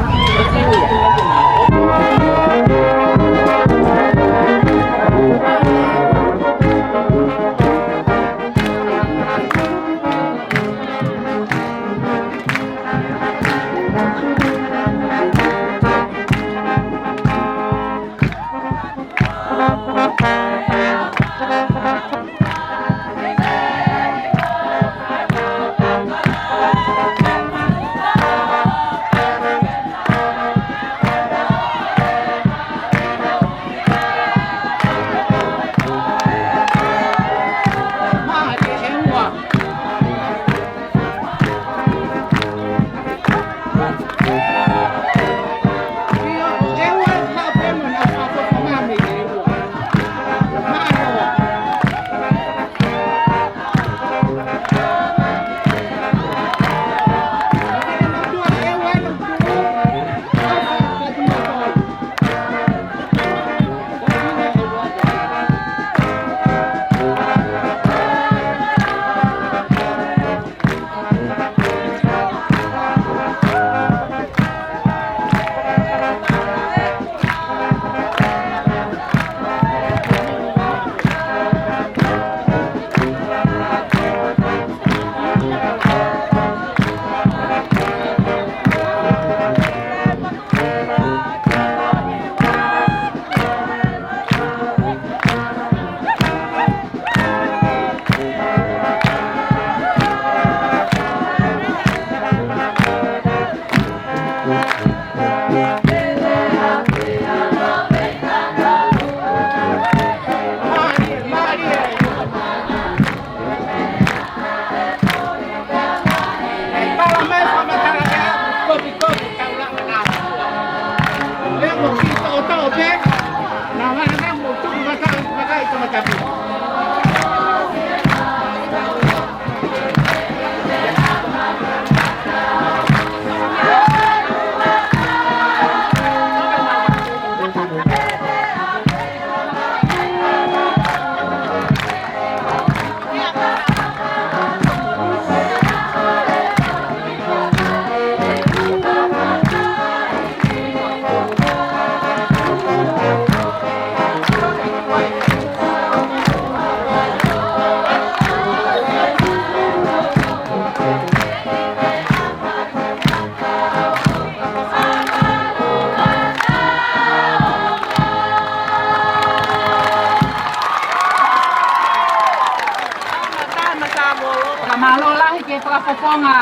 Mālō lahi ki he fakafofonga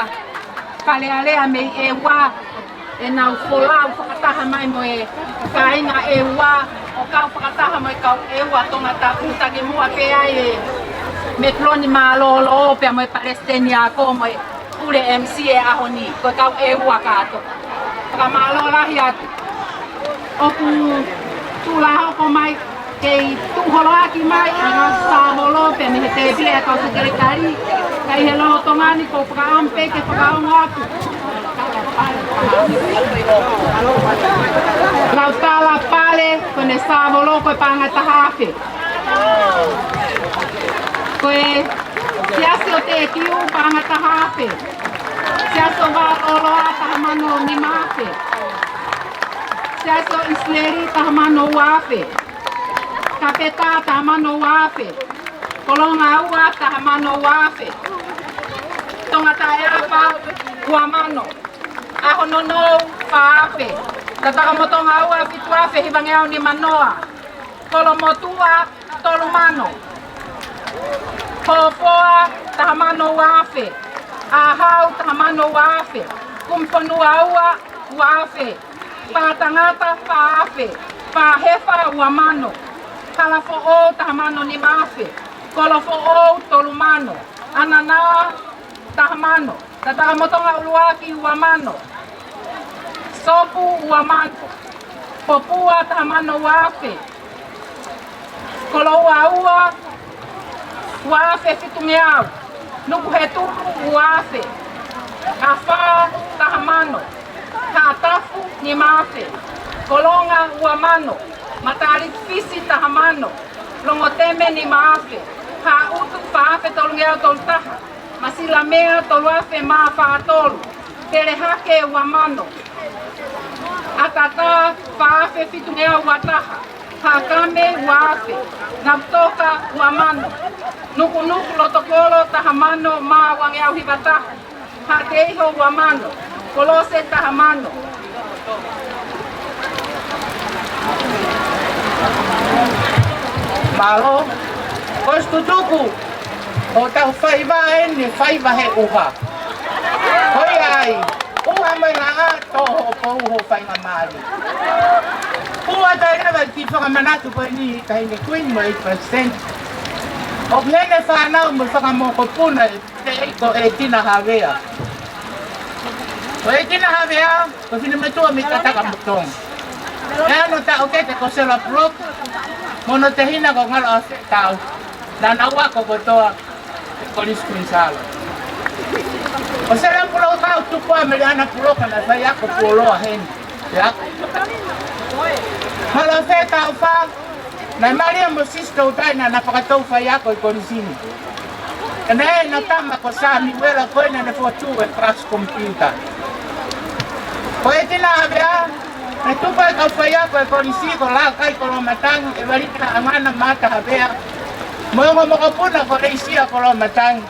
Fale Alea mei ʻEua, ʻenau folau fakataha mai mo e kāinga ʻEua, ʻo kau fakataha mo e kau ʻEua Tongatapu, taki muʻa pē ai e Mekuloni Mālōlō pea mo e Palesiteni ako mo e Pule M C e ʻaho ni, ko e kau ʻEua kātoa. Fakamālō lahi atu. ʻOku tuʻu hoko mai, kei tuʻu holoʻaki mai ʻa e ngaahi sāvolo pea mei he tēpile ʻa e kau sekelitali, ka ʻi he lolotonga ni ʻoku ou fakaʻamu pē ke fakaongo atu. Lau tala pale, ko ʻene sāvolo ko e paʻanga ʻe taha afe. Ko e Siasi ʻo Tekiu paʻanga ʻe taha afe. Siasi ʻo Vaololoa taha mano nima afe. Siasi ʻo ʻIsileli taha mano ua afe. Kapeta taha mano ua afe. Kolonga Ua taha mano ua afe. Tonga Taʻeapa ua mano. ʻAhononou fā afe. Tatakamotonga Ua fitu afe hivangeau nima noa. Kolomotuʻa tolu mano. Hōfoa taha mano ua afe. ʻAhau taha mano ua afe. Kumifonua Ua ua afe. Pātangata fā afe. Pāhefa ua mano. Halafoʻou taha mano nima afe. Kolofoʻou tolu mano. ʻAnana taha mano. Tatakamotonga ʻUluaki ua mano. Sopu ua mano. Popua taha mano ua afe. Koloua Ua ua afe fitungeau. Nukuhetulu ua afe. Afā taha mano. Haʻatafu nima afe. Kolonga ua mano. Matāliki Fisi taha mano. Longoteme nima afe. Haʻutu fā afe tolungeau tolu taha. Masilamea tolu afe mā fā tolu. Telehake ua mano. ʻAtata fā afe fitungeau ua taha. Haʻakame ua afe. Navutoka ua mano. Nukunuku Lotokolo taha mano mā uangeau hiva taha. Haʻateiho ua mano. Kolose taha mano. Mālō. Ko e tutuku ʻo ʻetau faiva eni, faiva he ʻuha. Ko ia ai, ʻuha mai laʻā, tō hoʻo pou, hoʻo faingamālie. Ua tai lava ki fakamanatu ko eni, Taʻahine Kuini mo e Palesiteni. ʻOku ʻi heni e fānau mo e fanga mokopuna ʻe teʻeki ko ʻEtina Havea. Ko ʻEtina Havea, ko e finemotuʻa mei Tatakamotonga. ʻE hono taʻokete ko Sela Puloka, mo hono tehina ko Ngalo ʻAfetau. Naʻa nau ako kotoa ʻi he Kolisi Kuini Sālote. Ko Sela Puloka ʻoku tupu ʻa Meliana Puloka naʻe faiako puoloa heni. Ia. Ngalo ʻAfetau fā, naʻe malia mo Sisitoutai naʻa na fakatou faiako ʻi he kolisi ni. Pea naʻe ʻi ai hona tama ko Samiuela ko ē naʻa ne fokotuʻu e class computer. Ko ʻEtina Havea, naʻe tupu ai e kau faiako ʻo e kolisi ko Lakai Koloamatangi, ʻEvalina ʻAngana Mata Havea, mo e ongo mokopuna ko Leisia Koloamatangi.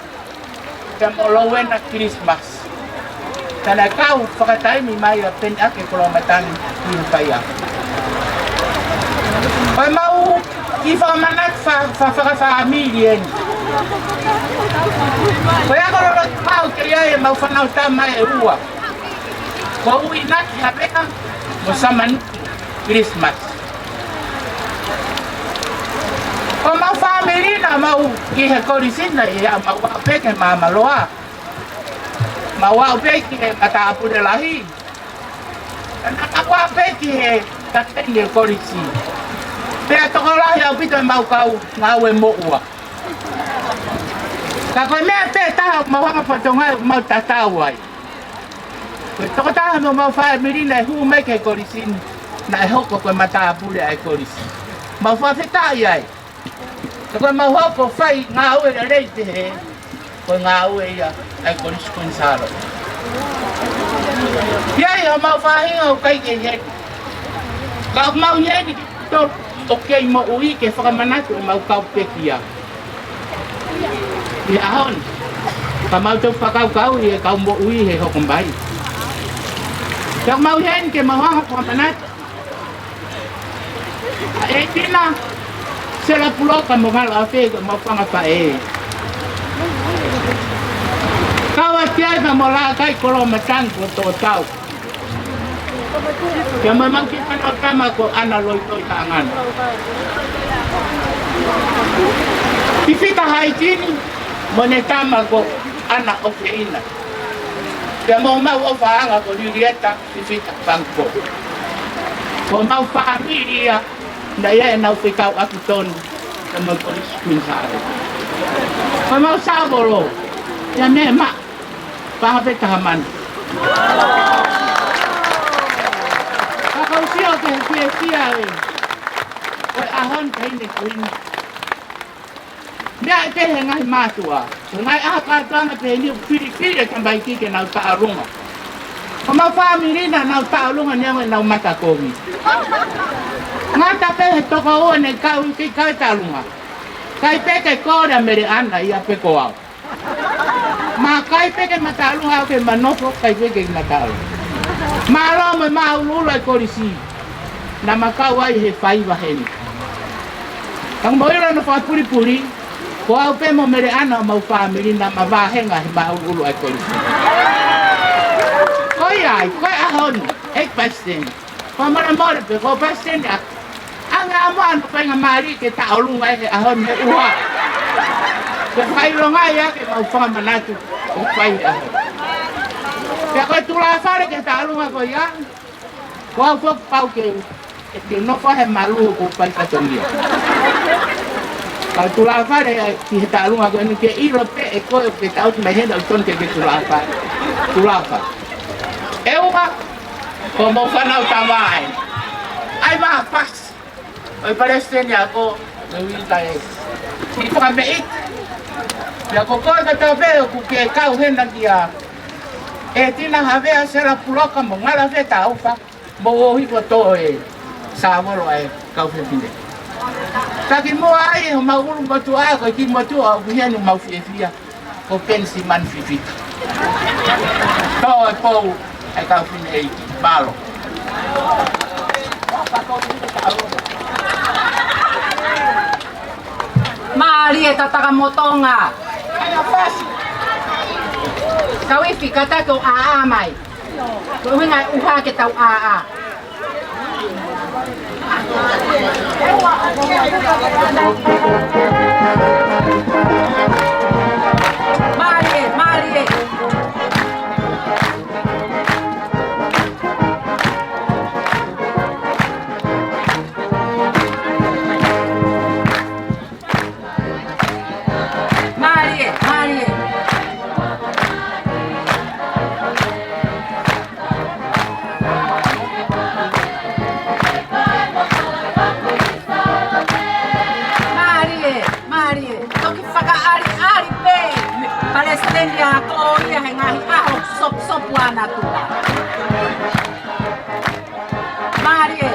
Pea mo Louena Kilisimasi. Naʻa na kau fakataimi mai ʻa Peniʻake Koloamatangi ʻi he faiako. Ko ʻemau kiʻi fakamanatu fa-, fa-, fakafāmili eni. Ko e ako lolotonga ʻoku kei ʻi ai ʻemau fānau tama ʻe ua. Ko Uinaki Havea mo Samani Kilisimasi. Ko homau fāmili naʻa mau ʻi he kolisi ni, naʻa mau aʻu pē ki he Maamaloa. Mau aʻu pē ki he matāpule lahi. Naʻa mau aʻu pē ki he kapiteni ʻo e kolisi. Pea tokolahi ʻaupito ʻemau kau ngāue moʻua. Ka ko e meʻa pē taha ʻoku mau hanga ʻo fakatokangaʻi ʻoku mau tatau ai. Ko e tokotaha mei homau fāmili naʻe hū mai ki he kolisi ni, naʻe hoko ko e matāpule ʻa e kolisi. Mau fakafetaʻi ai. Ka ko ʻemau hoko ʻo fai ngāue lelei pehē, ko e ngāue ia ʻa e Kolisi Kuini Sālote. ʻI ai homau faʻahinga ʻoku ʻikai ke ʻi heni. Ka ʻoku mau ʻi heni kitautolu ʻoku kei moʻui ke fakamanatu ʻemau kau pekia. ʻI he ʻaho ni, ka mau toe fakakaukauʻi e kau moʻui he hoko mai. Ka ʻoku mau ʻi heni ke mau hanga ʻo fakamanatu ʻa ʻEtina, Sela Puloka mo Ngalo ʻAfe, ko ʻemau fanga faʻē. Siaika mo Lākai Kolomatangi ko Tōtau. Pea mo ʻemau kiʻi fānau tama ko ʻAna Loitoi Taʻangana. Fifita Haitini mo ʻene tama ko ʻAna ʻOfeina. Pea mo homau ʻofaʻanga ko Lilieta Fifita Pangikoko. Ko homau fāmili ia naʻe ʻi ai ʻenau fekauʻaki tonu pea mo e Kolisi Kuini Sālote. Ko homau sāvolo ia me ma Paha pe taha mano. Ka ʻoku ou sio ki he fiefia ʻo e ʻaho ni, taʻahine kuini. Meʻa ʻe pehē he ngaahi mātuʻa, ko e ngaahi ʻaho kātoanga pē ʻeni ʻoku filifili e tamaiki ke nau tauʻolunga. Ko homau fāmili naʻa nau tauʻolunga neongo ʻenau matakovi. Ngata pē he toko ua naʻe kau, kei kau e tauʻolunga. ʻIkai pē ke kole ʻa Meleʻana ia pe ko au. Ma ʻikai pē ke ma tauʻolunga au ke ma nofo, ʻikai pē ke ma tauʻolunga. Mālō mo e māʻuluʻulu ʻa e kolisi naʻa ma kau ai he faiva heni. Ka ʻoku mou ʻilo hono fakapulipuli, ko au pē mo Meleʻana homau fāmili naʻa ma vāhenga he māʻuluʻulu ʻa e kolisi. Ko ia ai, ko e ʻaho ni, ʻEiki Palesiteni. Fakamolemole pē, ko Palesiteni ʻa, ʻange ʻa mo ʻa hono faingamālie ke tauʻolunga he ʻaho ni he ʻuha. Ke fakaʻilonga ia ke mau fakamanatu ʻoku fai he ʻaho. Pea ko e tulāfale ki he tauʻolunga ko ia, ko au foki pau ke, ke nofo he malu ko fai fatongia. Ka tulāfale ki he tauʻolunga ko eni ke ʻilo pē ʻe koe ke tau mai hena ʻoku tonu ke ke tulāfale. Tulāfale. ʻE ua, ko homau fānau tama ē. ʻAi ma pasi. ʻOi Palesiteni ako, me uita e. Ki fakameʻi. Pea ko koe ka tau pē ʻoku ke kau hena kia ʻEtina Havea Sela Puloka mo Ngala Fetaufa, mo ʻohi ko tō e sāvolo ʻa e kau fefine. Taki mua ai homau ʻulumotuʻa, ko e kiʻi motuʻa ʻoku ʻi heni homau fiefia. Ko Penisimani Fifita. Tō e pou ʻa e kau fineʻeiki. Mālō. Mālie Tatakamotonga. Kau ifi, kātaki ʻo ʻāʻā mai. Ko e ʻuhinga e ʻuha ke tau ʻāʻā. Mālie, mālie. Mālie, mālie. Mālie, mālie. Toki fakaʻaliʻali pē Palesiteni ako ia he ngaahi ʻaho sopusopu ʻa natula. Mālie.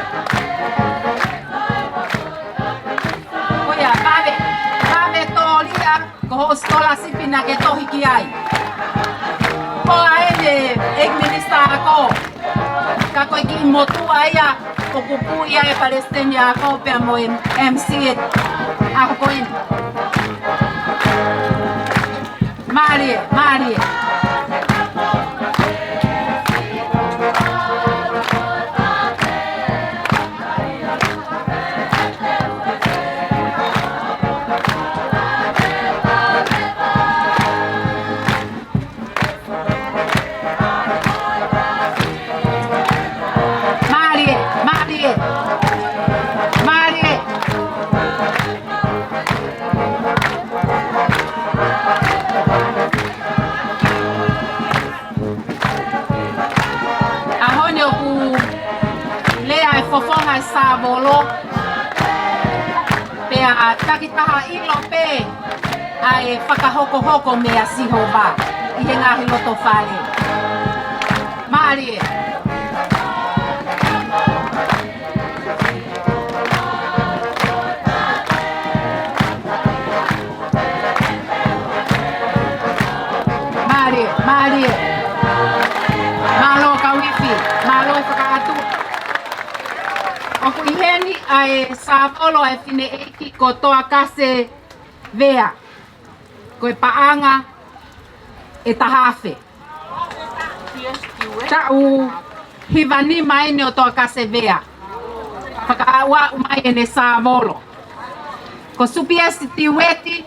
Ko ia, vave, vave tōlia, ko hoʻo sikolasipi naʻa ke tohi ki ai. Ko ʻene ʻEiki Minisitā ako, ka ko e kiʻi motuʻa ia ʻoku pū ia ʻe Palesiteni ako pea mo e M C ʻa e ʻaho ko eni. Mālie, mālie. Mālie, mālie. Mālie. ʻAho ni ʻoku lea e fofonga e sāvolo, pea takitaha ʻilo pē ʻa e fakahokohoko meia Sihova ʻi he ngaahi loto fale. Mālie. Mālie, mālie. Mālō kau ifi, mālō e fakaʻatu. ʻOku ʻi heni ʻa e sāvolo ʻa e fineʻeiki ko Toakase Vea. Ko e paʻanga ʻe taha afe. Taʻu hiva nima eni ʻo Toa Kasevea. Fakaʻauʻau mai ʻene sāvolo. Ko Supiesi Tiueti,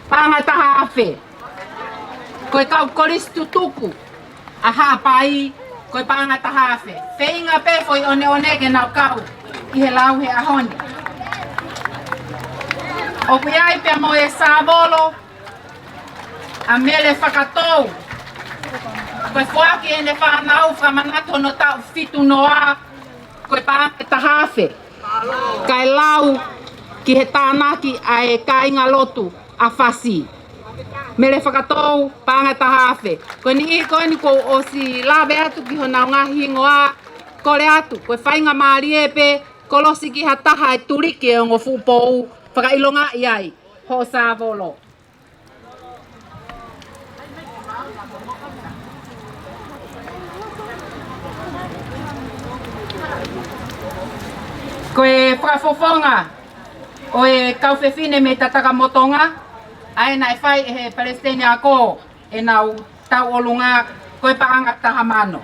paʻanga ʻe taha afe. Ko e kau kolisi tutuku ʻa Haʻapai, ko e paʻanga ʻe taha afe. Feinga pē foʻi ʻoneʻone ke nau kau ʻi he lau he ʻaho ni. ʻOku ʻi ai pea mo e sāvolo ʻa Mele Fakatou. Ko e foaki ʻe heʻene fānau fakamanatu hono taʻu fitu noa, ko e paʻanga ʻe taha afe. Kae lau ki he tānaki ʻa e kāingalotu ʻa Fasi. Mele Fakatou, paʻanga ʻe taha afe. Ko e niʻihi ko eni kuo u ʻosi lave atu ki honau ngaahi hingoa, kole atu, ko e faingamālie pē, kolosi ki ha taha ʻe tuliki e ongo fuʻu pou, fakaʻilongaʻi ai hoʻo sāvolo. Ko e fakafofonga ʻo e kau fefine mei Tatakamotonga, ʻa ia naʻe fai ʻe he Palesiteni Ako ʻenau tauʻolunga, ko e paʻanga ʻe taha mano.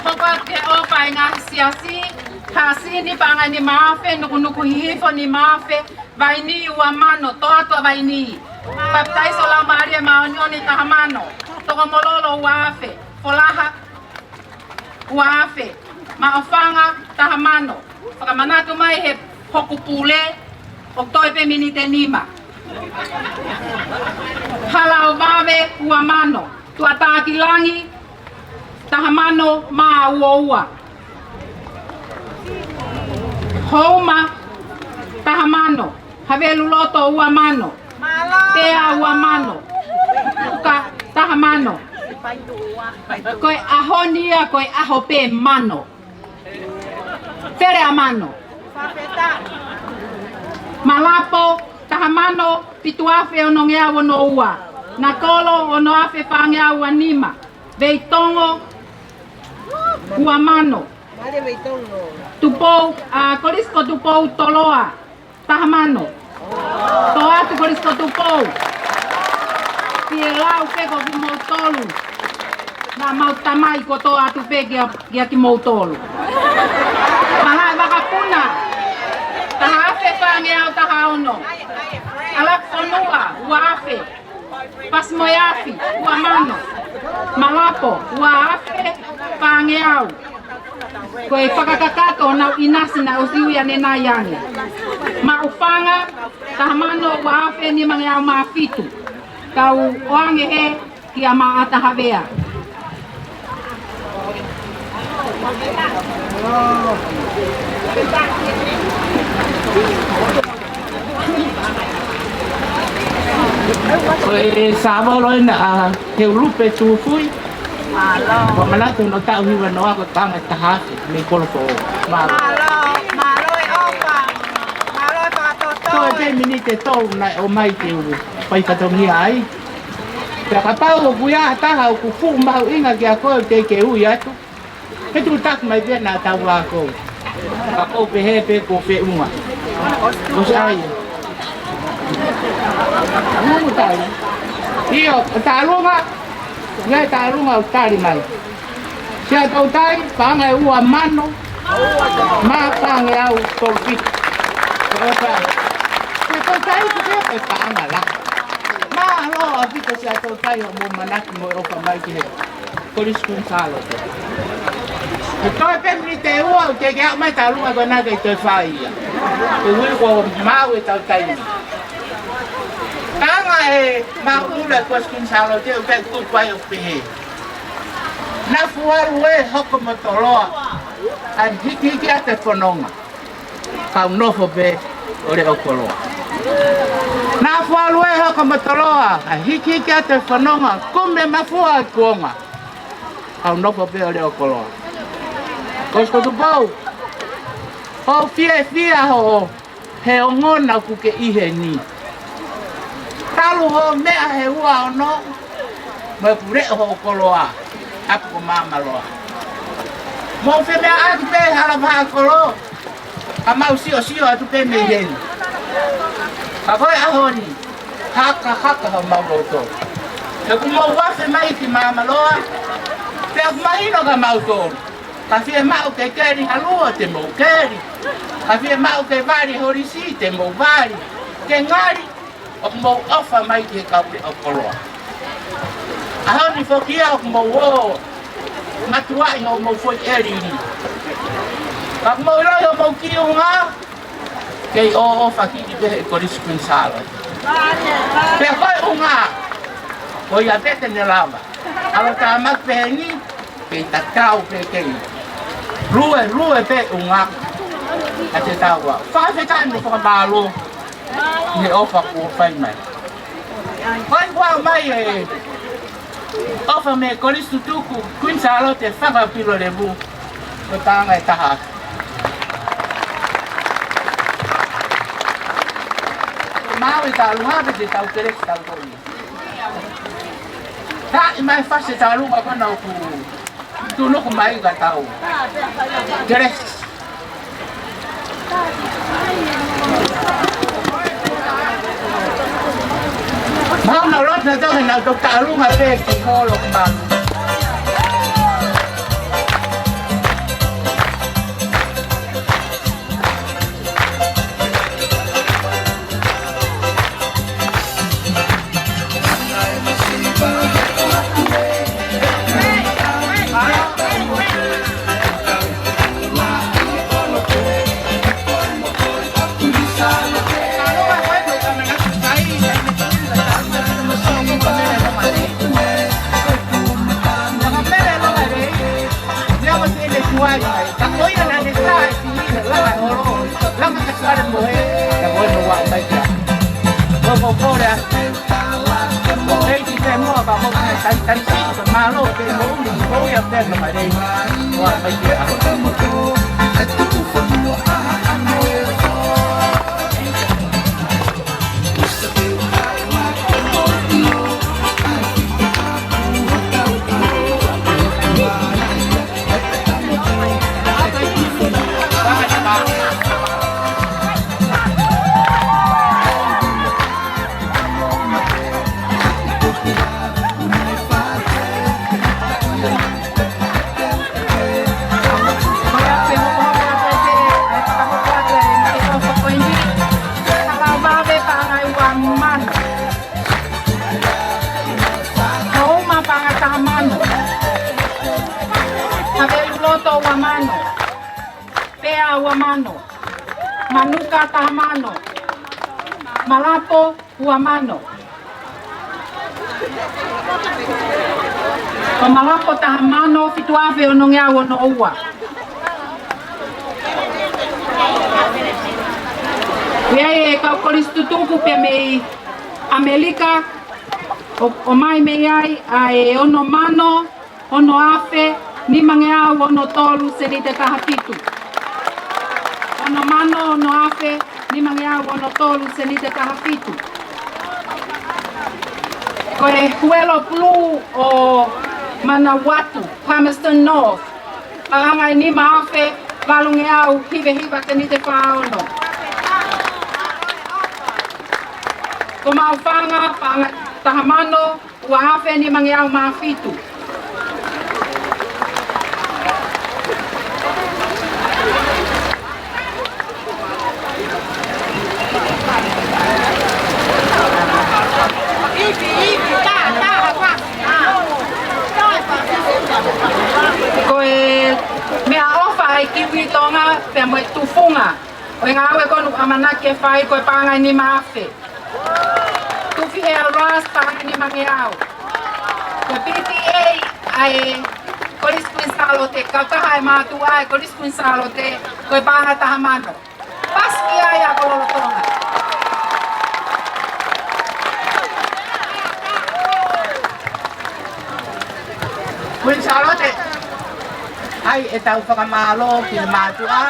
Hoko atu ki he ʻofa ʻa e ngaahi siasi, Haʻasini paʻanga ʻe nima afe, Nukunuku Hihifo nima afe, Vaini ua mano, Toʻa atu ʻa Vaini. Papitaiso Laumālie Māʻoniʻoni taha mano, Tokomololo ua afe, Folaha ua afe, Maʻufanga taha mano. Fakamanatu mai ʻe he hoku pule, ʻoku toe pē miniti ʻe nima. Halaovave ua mano, Tuʻatākilangi taha mano mā ua ua. Houma taha mano, Haveluloto ua mano, Pea ua mano, Uka taha mano. Ko e ʻaho ni ia, ko e ʻaho pē mano. Fele ʻa mano. Malapo taha mano, fitu afe onongeau ono ua. Nakolo ono afe fāngeau ua nima. Veitongo ua mano. Tupou, ʻa, Kolisi ko Tupou Toloa taha mano. Toʻa atu Kolisi ko Tupou. Pea lau pē ko kimoutolu. Naʻa mau tamai ko Toʻa atu pē kia, kia kimoutolu. Malaʻe Vakapuna taha afe fāngeau taha ono. ʻAlakufonua ua afe. Pasimoeafi ua mano. Malapo ua afe fāngeau. Ko e fakakakato ʻo nau ʻinasi naʻe ʻosi ui ʻanenai ange. Maʻufanga taha mano ua afe nimangeau mā fitu. Kau ʻoange hē kia Maʻata Havea. Ko e sāvolo ena ʻa Heulupe Tufui. Mālō. Ko e manatu hono taʻu hiva noa, ko e paʻanga ʻe taha afe mei Kolofoʻou. Mālō. Mālō, mālō e ʻofa. Mālō e fakatotoi. Toe pē miniti ʻe tolu naʻe ʻomai ke u fai fatongia ai. Pea kapau ʻoku ʻi ai ha taha ʻoku fuʻu mahuʻinga kiate koe ʻoku teʻeki ke ui atu, ke tuʻu taki mai pē naʻa tau ako. Ka ʻoku ou pehē pē kuo feʻunga. ʻOsi ʻai. Ngungu tai. ʻIo, ʻo Talunga, ngai Talunga ʻo tali mai. Siaʻatoutai, paʻanga ʻe ua mano, mā fāngeau tolu fitu. Ko e pa-, Siaʻatoutai, ko e paʻanga lahi. Mālō ʻaupito Siaʻatoutai hoʻomou manatu mo e ʻofa mai ki he Kolisi Kuini Sālote. Ko e toe pē miniti ʻe ua, ʻoku teʻeki ke aʻu mai Talunga ko ena ke toe fai ia. Ko e ui ko mau e tau taimi. Paʻanga ʻe maʻu ʻulu ʻa e Kolisi Kuini Sālote, ʻoku teʻeki tuku ai ʻo pehē. Naʻa fualu ē hoko mo Toloa, ʻa e hikihiki atu e fononga, kau nofo pē ʻo leʻo koloa. Naʻa fualu ē hoko mo Toloa, ʻa e hikihiki atu e fononga, kumi e mafua ʻo e kuonga, kau nofo pē ʻo leʻo koloa. Kolisi ko Tupou, ʻoku fiefia hoʻo he ongona ʻoku ke ʻi heni. Talu hoʻo meʻa he ua ono, mo e pule hoʻo koloa, ʻapi ko Māmaloa. Mou femeʻaʻaki pē hala vaha kolo, ka mau siosio atu pē mei heni. Ka ko e ʻaho ni, Hakahaka homau loto. He ʻoku mou afe mai ki Māmaloa, pea ʻoku mahino kia mautolu. Ka fiemaʻu ke keli ha lua te mou keli. Ka fiemaʻu ke vali holisi te mou vali. Ke ngali, ʻoku mou ʻofa mai ki he kau meʻa koloa. ʻAho ni foki ia ʻoku mou ō matuaʻi hoʻomou foʻi ʻelili. Ka ʻoku mou ʻiloʻi hoʻomou kiʻi ʻuhinga, kei ʻoʻofa kiʻi pē he Kolisi Kuini Sālote. Pea ko e ʻuhinga, ko ia pē te ne lava. ʻAlu tāmaki pē heni, kei tatau pē kei. Lue, lue pē ʻuhinga, ʻa te taua. Fakafetaʻi mo fakamālō, he ʻofa kuo fai mai. Ko e kuo mai e ʻofa mei Kolisi Tutuku Kuini Sālote Fakapilolevu, ko e paʻanga ʻe taha. Mau i ka luha pe te tau kelesi tau koni. Ka ʻi mai fasi tau luha kona ʻoku tunuku mai ka tau kelesi. Mau na lota toke na to kalunga pe ki holo malu. Houma paʻanga taha mano. Havelu loto ua mano. Pea ua mano. Manuka taha mano. Malapo ua mano. Ko Malapo taha mano, fitu afe onongeau ono ua. ʻI ai e kau Kolisi Tutuku pē mei ʻAmelika, ʻo, ʻomai mei ai ʻa e ono mano, ono afe, nimangeau ono tolu seniti ʻe taha fitu. Ono mano, ono afe, nimangeau ono tolu seniti ʻe taha fitu. Ko e Huelo Pulū ʻo Manawatu, Palmerston North, paʻanga ʻe nima afe, valungeau hiva hiva seniti ʻe fā ono. Ko Maʻufanga, paʻanga taha mano, ua afe nimangeau mā fitu. Ko e meʻaʻofa ʻa e Kiwi Tonga pea mo e tufunga ʻo e ngāue ko eni ʻoku ʻamanaki ke fai, ko e paʻanga ʻe nima afe. Tufi ʻe Alas, paʻanga ʻe nimangeau. Ko e P T A ʻa e Kolisi Kuini Sālote, kautaha e mātuʻa ʻa e Kolisi Kuini Sālote, ko e paʻanga taha mano. Pasi ki ai ʻa e kau lolotonga. Kuini Sālote, ʻai ʻetau fakamālō ki he mātuʻa.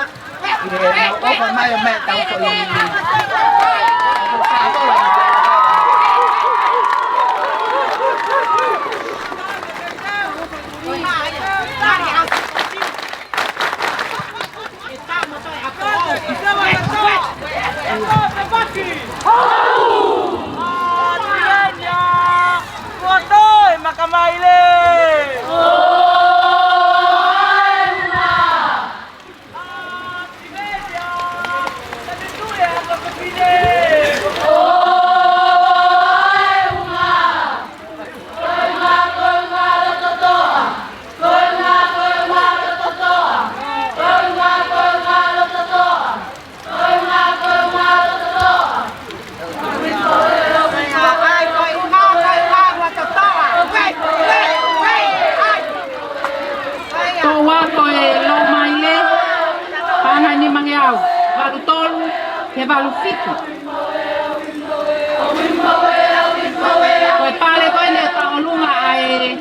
Ko e pale ko eni ʻoku tauʻolunga ʻa e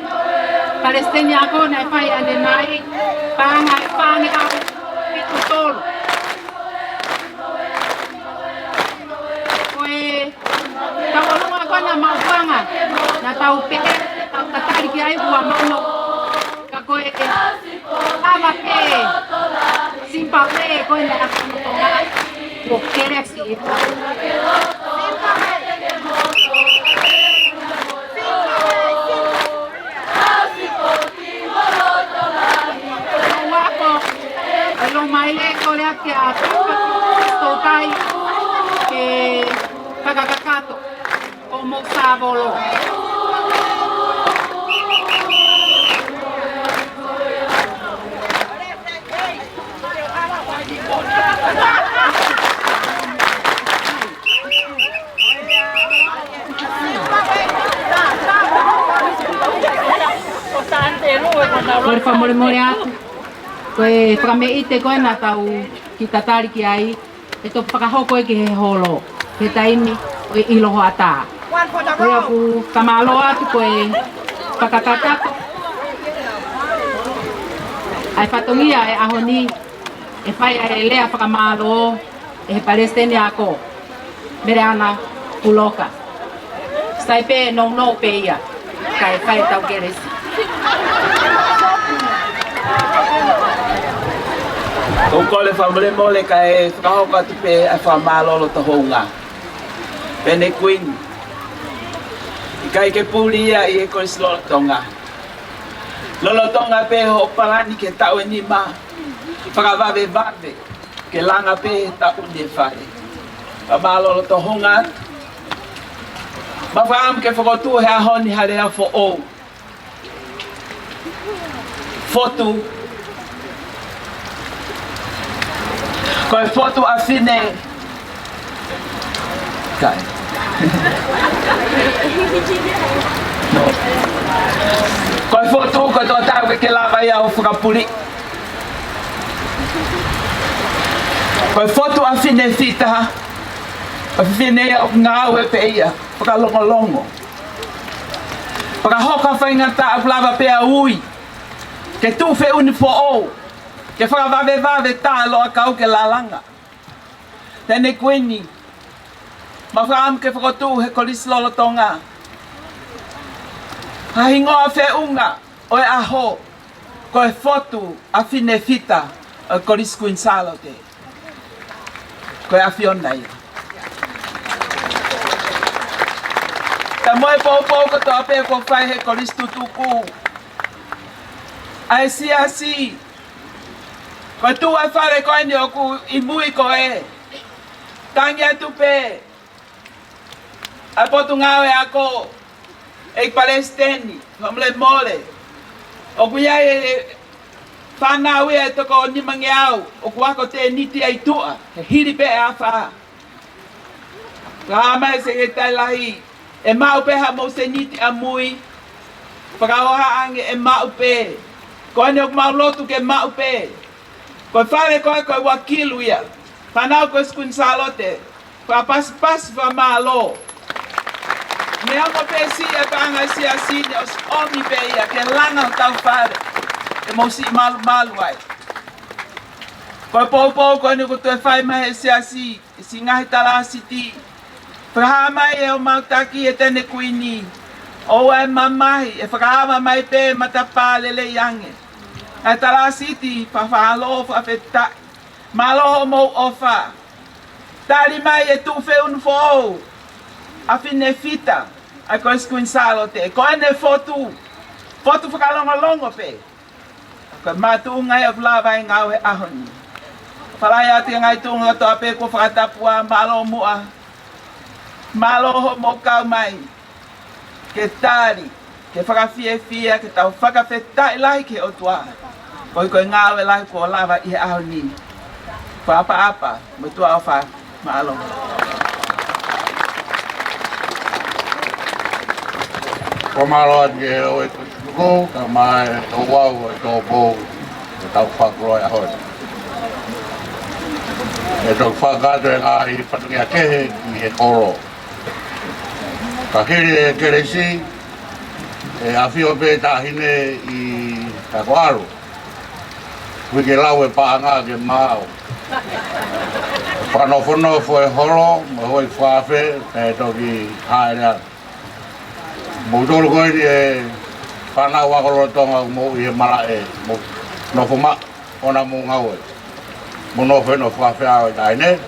Palesiteni ako naʻe fai ʻanenai, paʻanga ʻe fāngeau fitu tolu. Ko e tauʻolunga ko ena maʻu paʻanga, naʻa tau pehē, tau tatali ki ai ua mano. Ka ko e ʻava pē, Simbapue ko ena ʻa Tonga, ko Kelesi ʻi Uako, ʻe lo mai le ko le ake a tau kai ke fakakakato ʻo mo savolo. Ko e fakamolemole atu. Ko e fakameʻite ko ena tau kiʻi tatali ki ai, ʻe toki fakahoko ia ki he holo, he taimi ʻo e ʻilo hoʻatā. Ko ia ʻoku fakamālō atu ko e fakakakato ʻa e fatongia ʻo e ʻaho ni, ʻe fai ʻa e lea fakamālō ʻe he Palesiteni ako, Meleana Puloka. Sai pē nounou pē ia, kae fai ʻetau kelesi. ʻOku ou kole fakamolemole kae fakahoko atu pē ʻa e fakamālō loto houngaʻia. Pehē ni Kuini, ʻikai ke puli ia ʻi he Kolisi lolotonga. Lolotonga pē hoʻo palani ki he taʻu ʻe nima, fakavavevave ke langa pē he taʻu ni e fale. Fakamālō loto houngaʻia atu. Mau fakaʻamu ke fokotuʻu he ʻaho ni ha lea foʻou. Fotu. Ko e fotu ʻa Fine. Kai. No. Ko e fotu, ko e tō tau ke ke lava ia ʻo fakapuli. Ko e fotu ʻa Fine Fita, ʻa Fine ia ʻoku ngāue pē ia, fakalongolongo. Fakahoko faingataʻa ʻoku lava pē ʻo ui, ke tuʻu feʻunu foʻou, ke fakavavevave tā loa kau ke lalanga. Tene Kuini, mau fakaʻamu ke fokotuʻu he Kolisi lolotonga ha hingoa feʻunga ʻo e ʻaho, ko e fotu ʻa Fine Fita ʻo e Kolisi Kuini Sālote. Ko e ʻAfiona ia. Pea mo e poupou kotoa pē kuo fai he Kolisi Tutuku, ʻa e Siasi, ko e tuʻu ʻa e fale ko eni ʻoku ʻi mui ko ē. Tangi atu pē ʻa e Potungāue Ako, ʻEiki Palesiteni, fakamolemole. ʻOku ʻi ai e fānau ia ʻe toko nimangeau ʻoku ako tēniti ʻi tuʻa, he hili pē ʻe afā. Ka mai Sekelitali Lahi, ʻe maʻu pē haʻamou sēniti ʻamui, fakahoha ange ʻe maʻu pē. Ko eni ʻoku mau lotu ke maʻu pē. Ko e fale ko ē ko e ua kilu ia. Fānau Kolisi Kuini Sālote, fakapasipasi fakamālō. Neongo pē siʻi e paʻanga ʻa e Siasi ni, ʻosi ʻomi pē ia ke langa hotau fale, ʻe mou siʻi malumalu ai. Ko e poupou ko eni kuo toe fai mai he Siasi, ʻi he siʻi ngaahi talāsiti, fakahā mai ʻe homau taki ʻe Tene Kuini, ʻoua ʻe mamahi, ʻe fakaava mai pē matapā lelei ange. ʻA e talāsiti, fakamālō, fakafetaʻi. Mālō hoʻomou ʻofa. Tali mai e tuʻu feʻunu foʻou ʻa Fine Fita ʻa e Kolisi Kuini Sālote. Ko ʻene fotu, fotu fakalongolongo pē. Ko e makatuʻunga ia ʻoku lava ai e ngāue he ʻaho ni. Fakafetaʻi atu ki he ngaahi tuʻunga kotoa pē kuo fakatapua, mālō muʻa. Mālō hoʻomou kau mai ke tali, ke fakafiefia, ke tau fakafetaʻi lahi ki he ʻOtua. Koeʻuhi ko e ngāue lahi kuo lava ʻi he ʻaho ni. Fakaʻapaʻapa mo e tuʻa ʻofa. Mālō. Fakamālō atu ki he ʻoe Tutuku, kae ʻumaʻā e tau au, e tau pou, e tau fakaloa e ʻaho ni. ʻE toki fakakakato e ngaahi fatongia kehe ʻi he holo. Ka hili e kelesi, ʻe ʻafio pē taʻahine ʻi Takoʻalu. Ui ke lau e paʻanga ke maau. Fakanofonofo e holo, mo e houʻeiki fakaafe, ʻe toki hāʻele atu. Moutolu ko eni e fānau ako lolotonga ʻoku mou ʻi he malaʻe, mou nofo maʻu ʻo na mou ngāue. Mou nofo ʻi he fakaafe ʻa e taʻahine,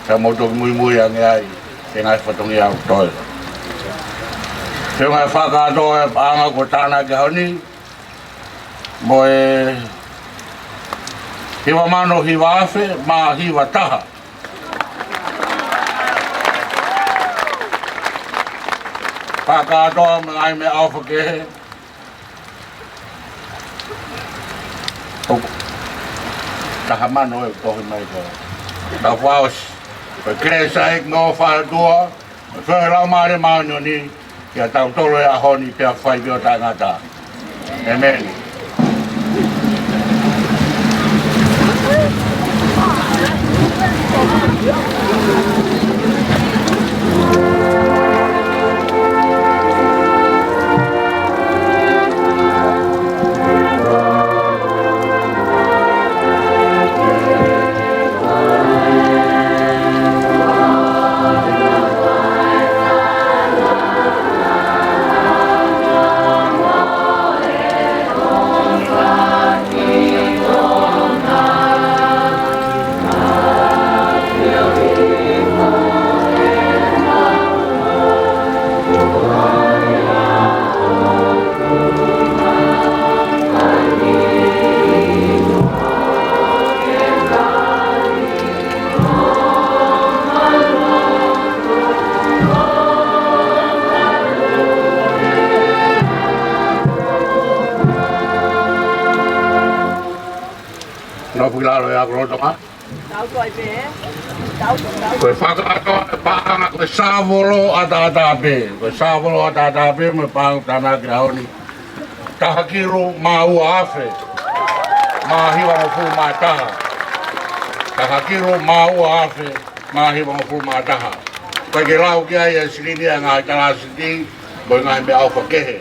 ka mou toki muimui ange ai ki he ngaahi fatongia ʻoku toe. Pea ʻoku fakakakato e paʻanga ko e tānaki ʻaho ni, mo e hiva mano hiva afe mā hiva taha. Fakakakato mo e ngaahi meʻaʻofa kehe. ʻOku taha mano e tohi mai ko. Tau fakaʻosi. Ko e kelesi ʻa e ʻEiki mo e ʻofa ʻa e ʻOtua, mo e feohi ʻa e Laumālie Māʻoniʻoni, ʻiate kitautolu he ʻaho ni pea fai pē ʻo taʻengata. ʻĒmeni. Nofo ki lalo e ako lolotonga. Ko e fakakakato e paʻanga ko e sāvolo ʻataʻatā pē. Ko e sāvolo ʻataʻatā pē mo e paʻanga tānaki ʻaho ni. Taha kilu mā ua afe mā hivangofulu mā taha. Taha kilu mā ua afe mā hivangofulu mā taha. Pea ke lau ki ai e silini ʻa e ngaahi talāsiti, mo e ngaahi meʻaʻofa kehe.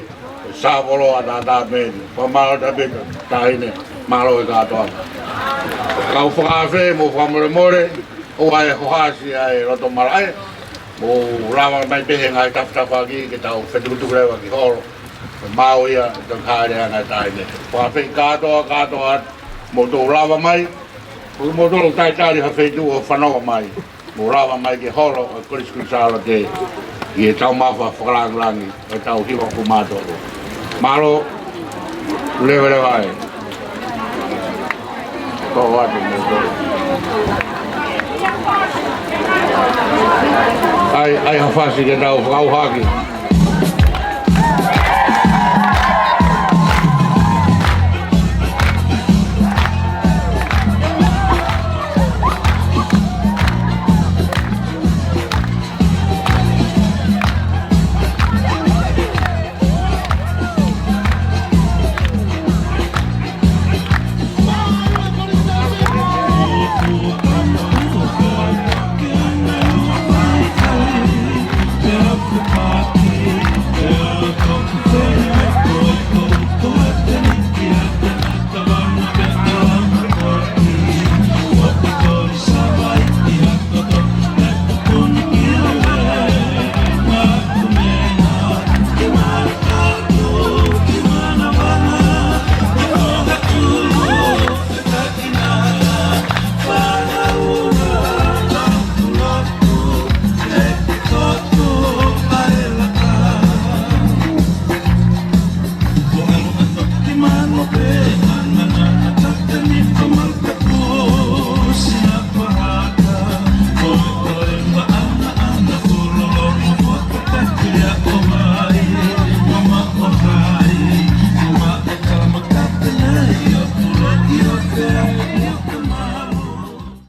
Sāvolo ʻataʻatā pē eni. Fakamālō tapu atu taʻahine, mālō e kātoanga. Kau fakaafe mo fakamolemole, ʻoua ʻe hohaʻasi ʻa e loto malaʻe, mou lava mai pē he ngaahi tafatafaʻaki ke tau fetukutuku leva ki holo. Maau ia, ʻe toki hāʻele ange e taʻahine. Fakaafe kātoa, kātoa, mou toe lava mai, mou toe talitali ha feituʻu ʻo fanongo mai. Mou lava mai ki he holo ʻo e Kolisi Kuini Sālote ʻi he taumafa fakalāngilangi ʻo e taʻu hivangofulu mā tolu. Mālō, leveleva ai. Ko atu mou toe. ʻAi, ʻai ha fasi ke tau fakauhaki.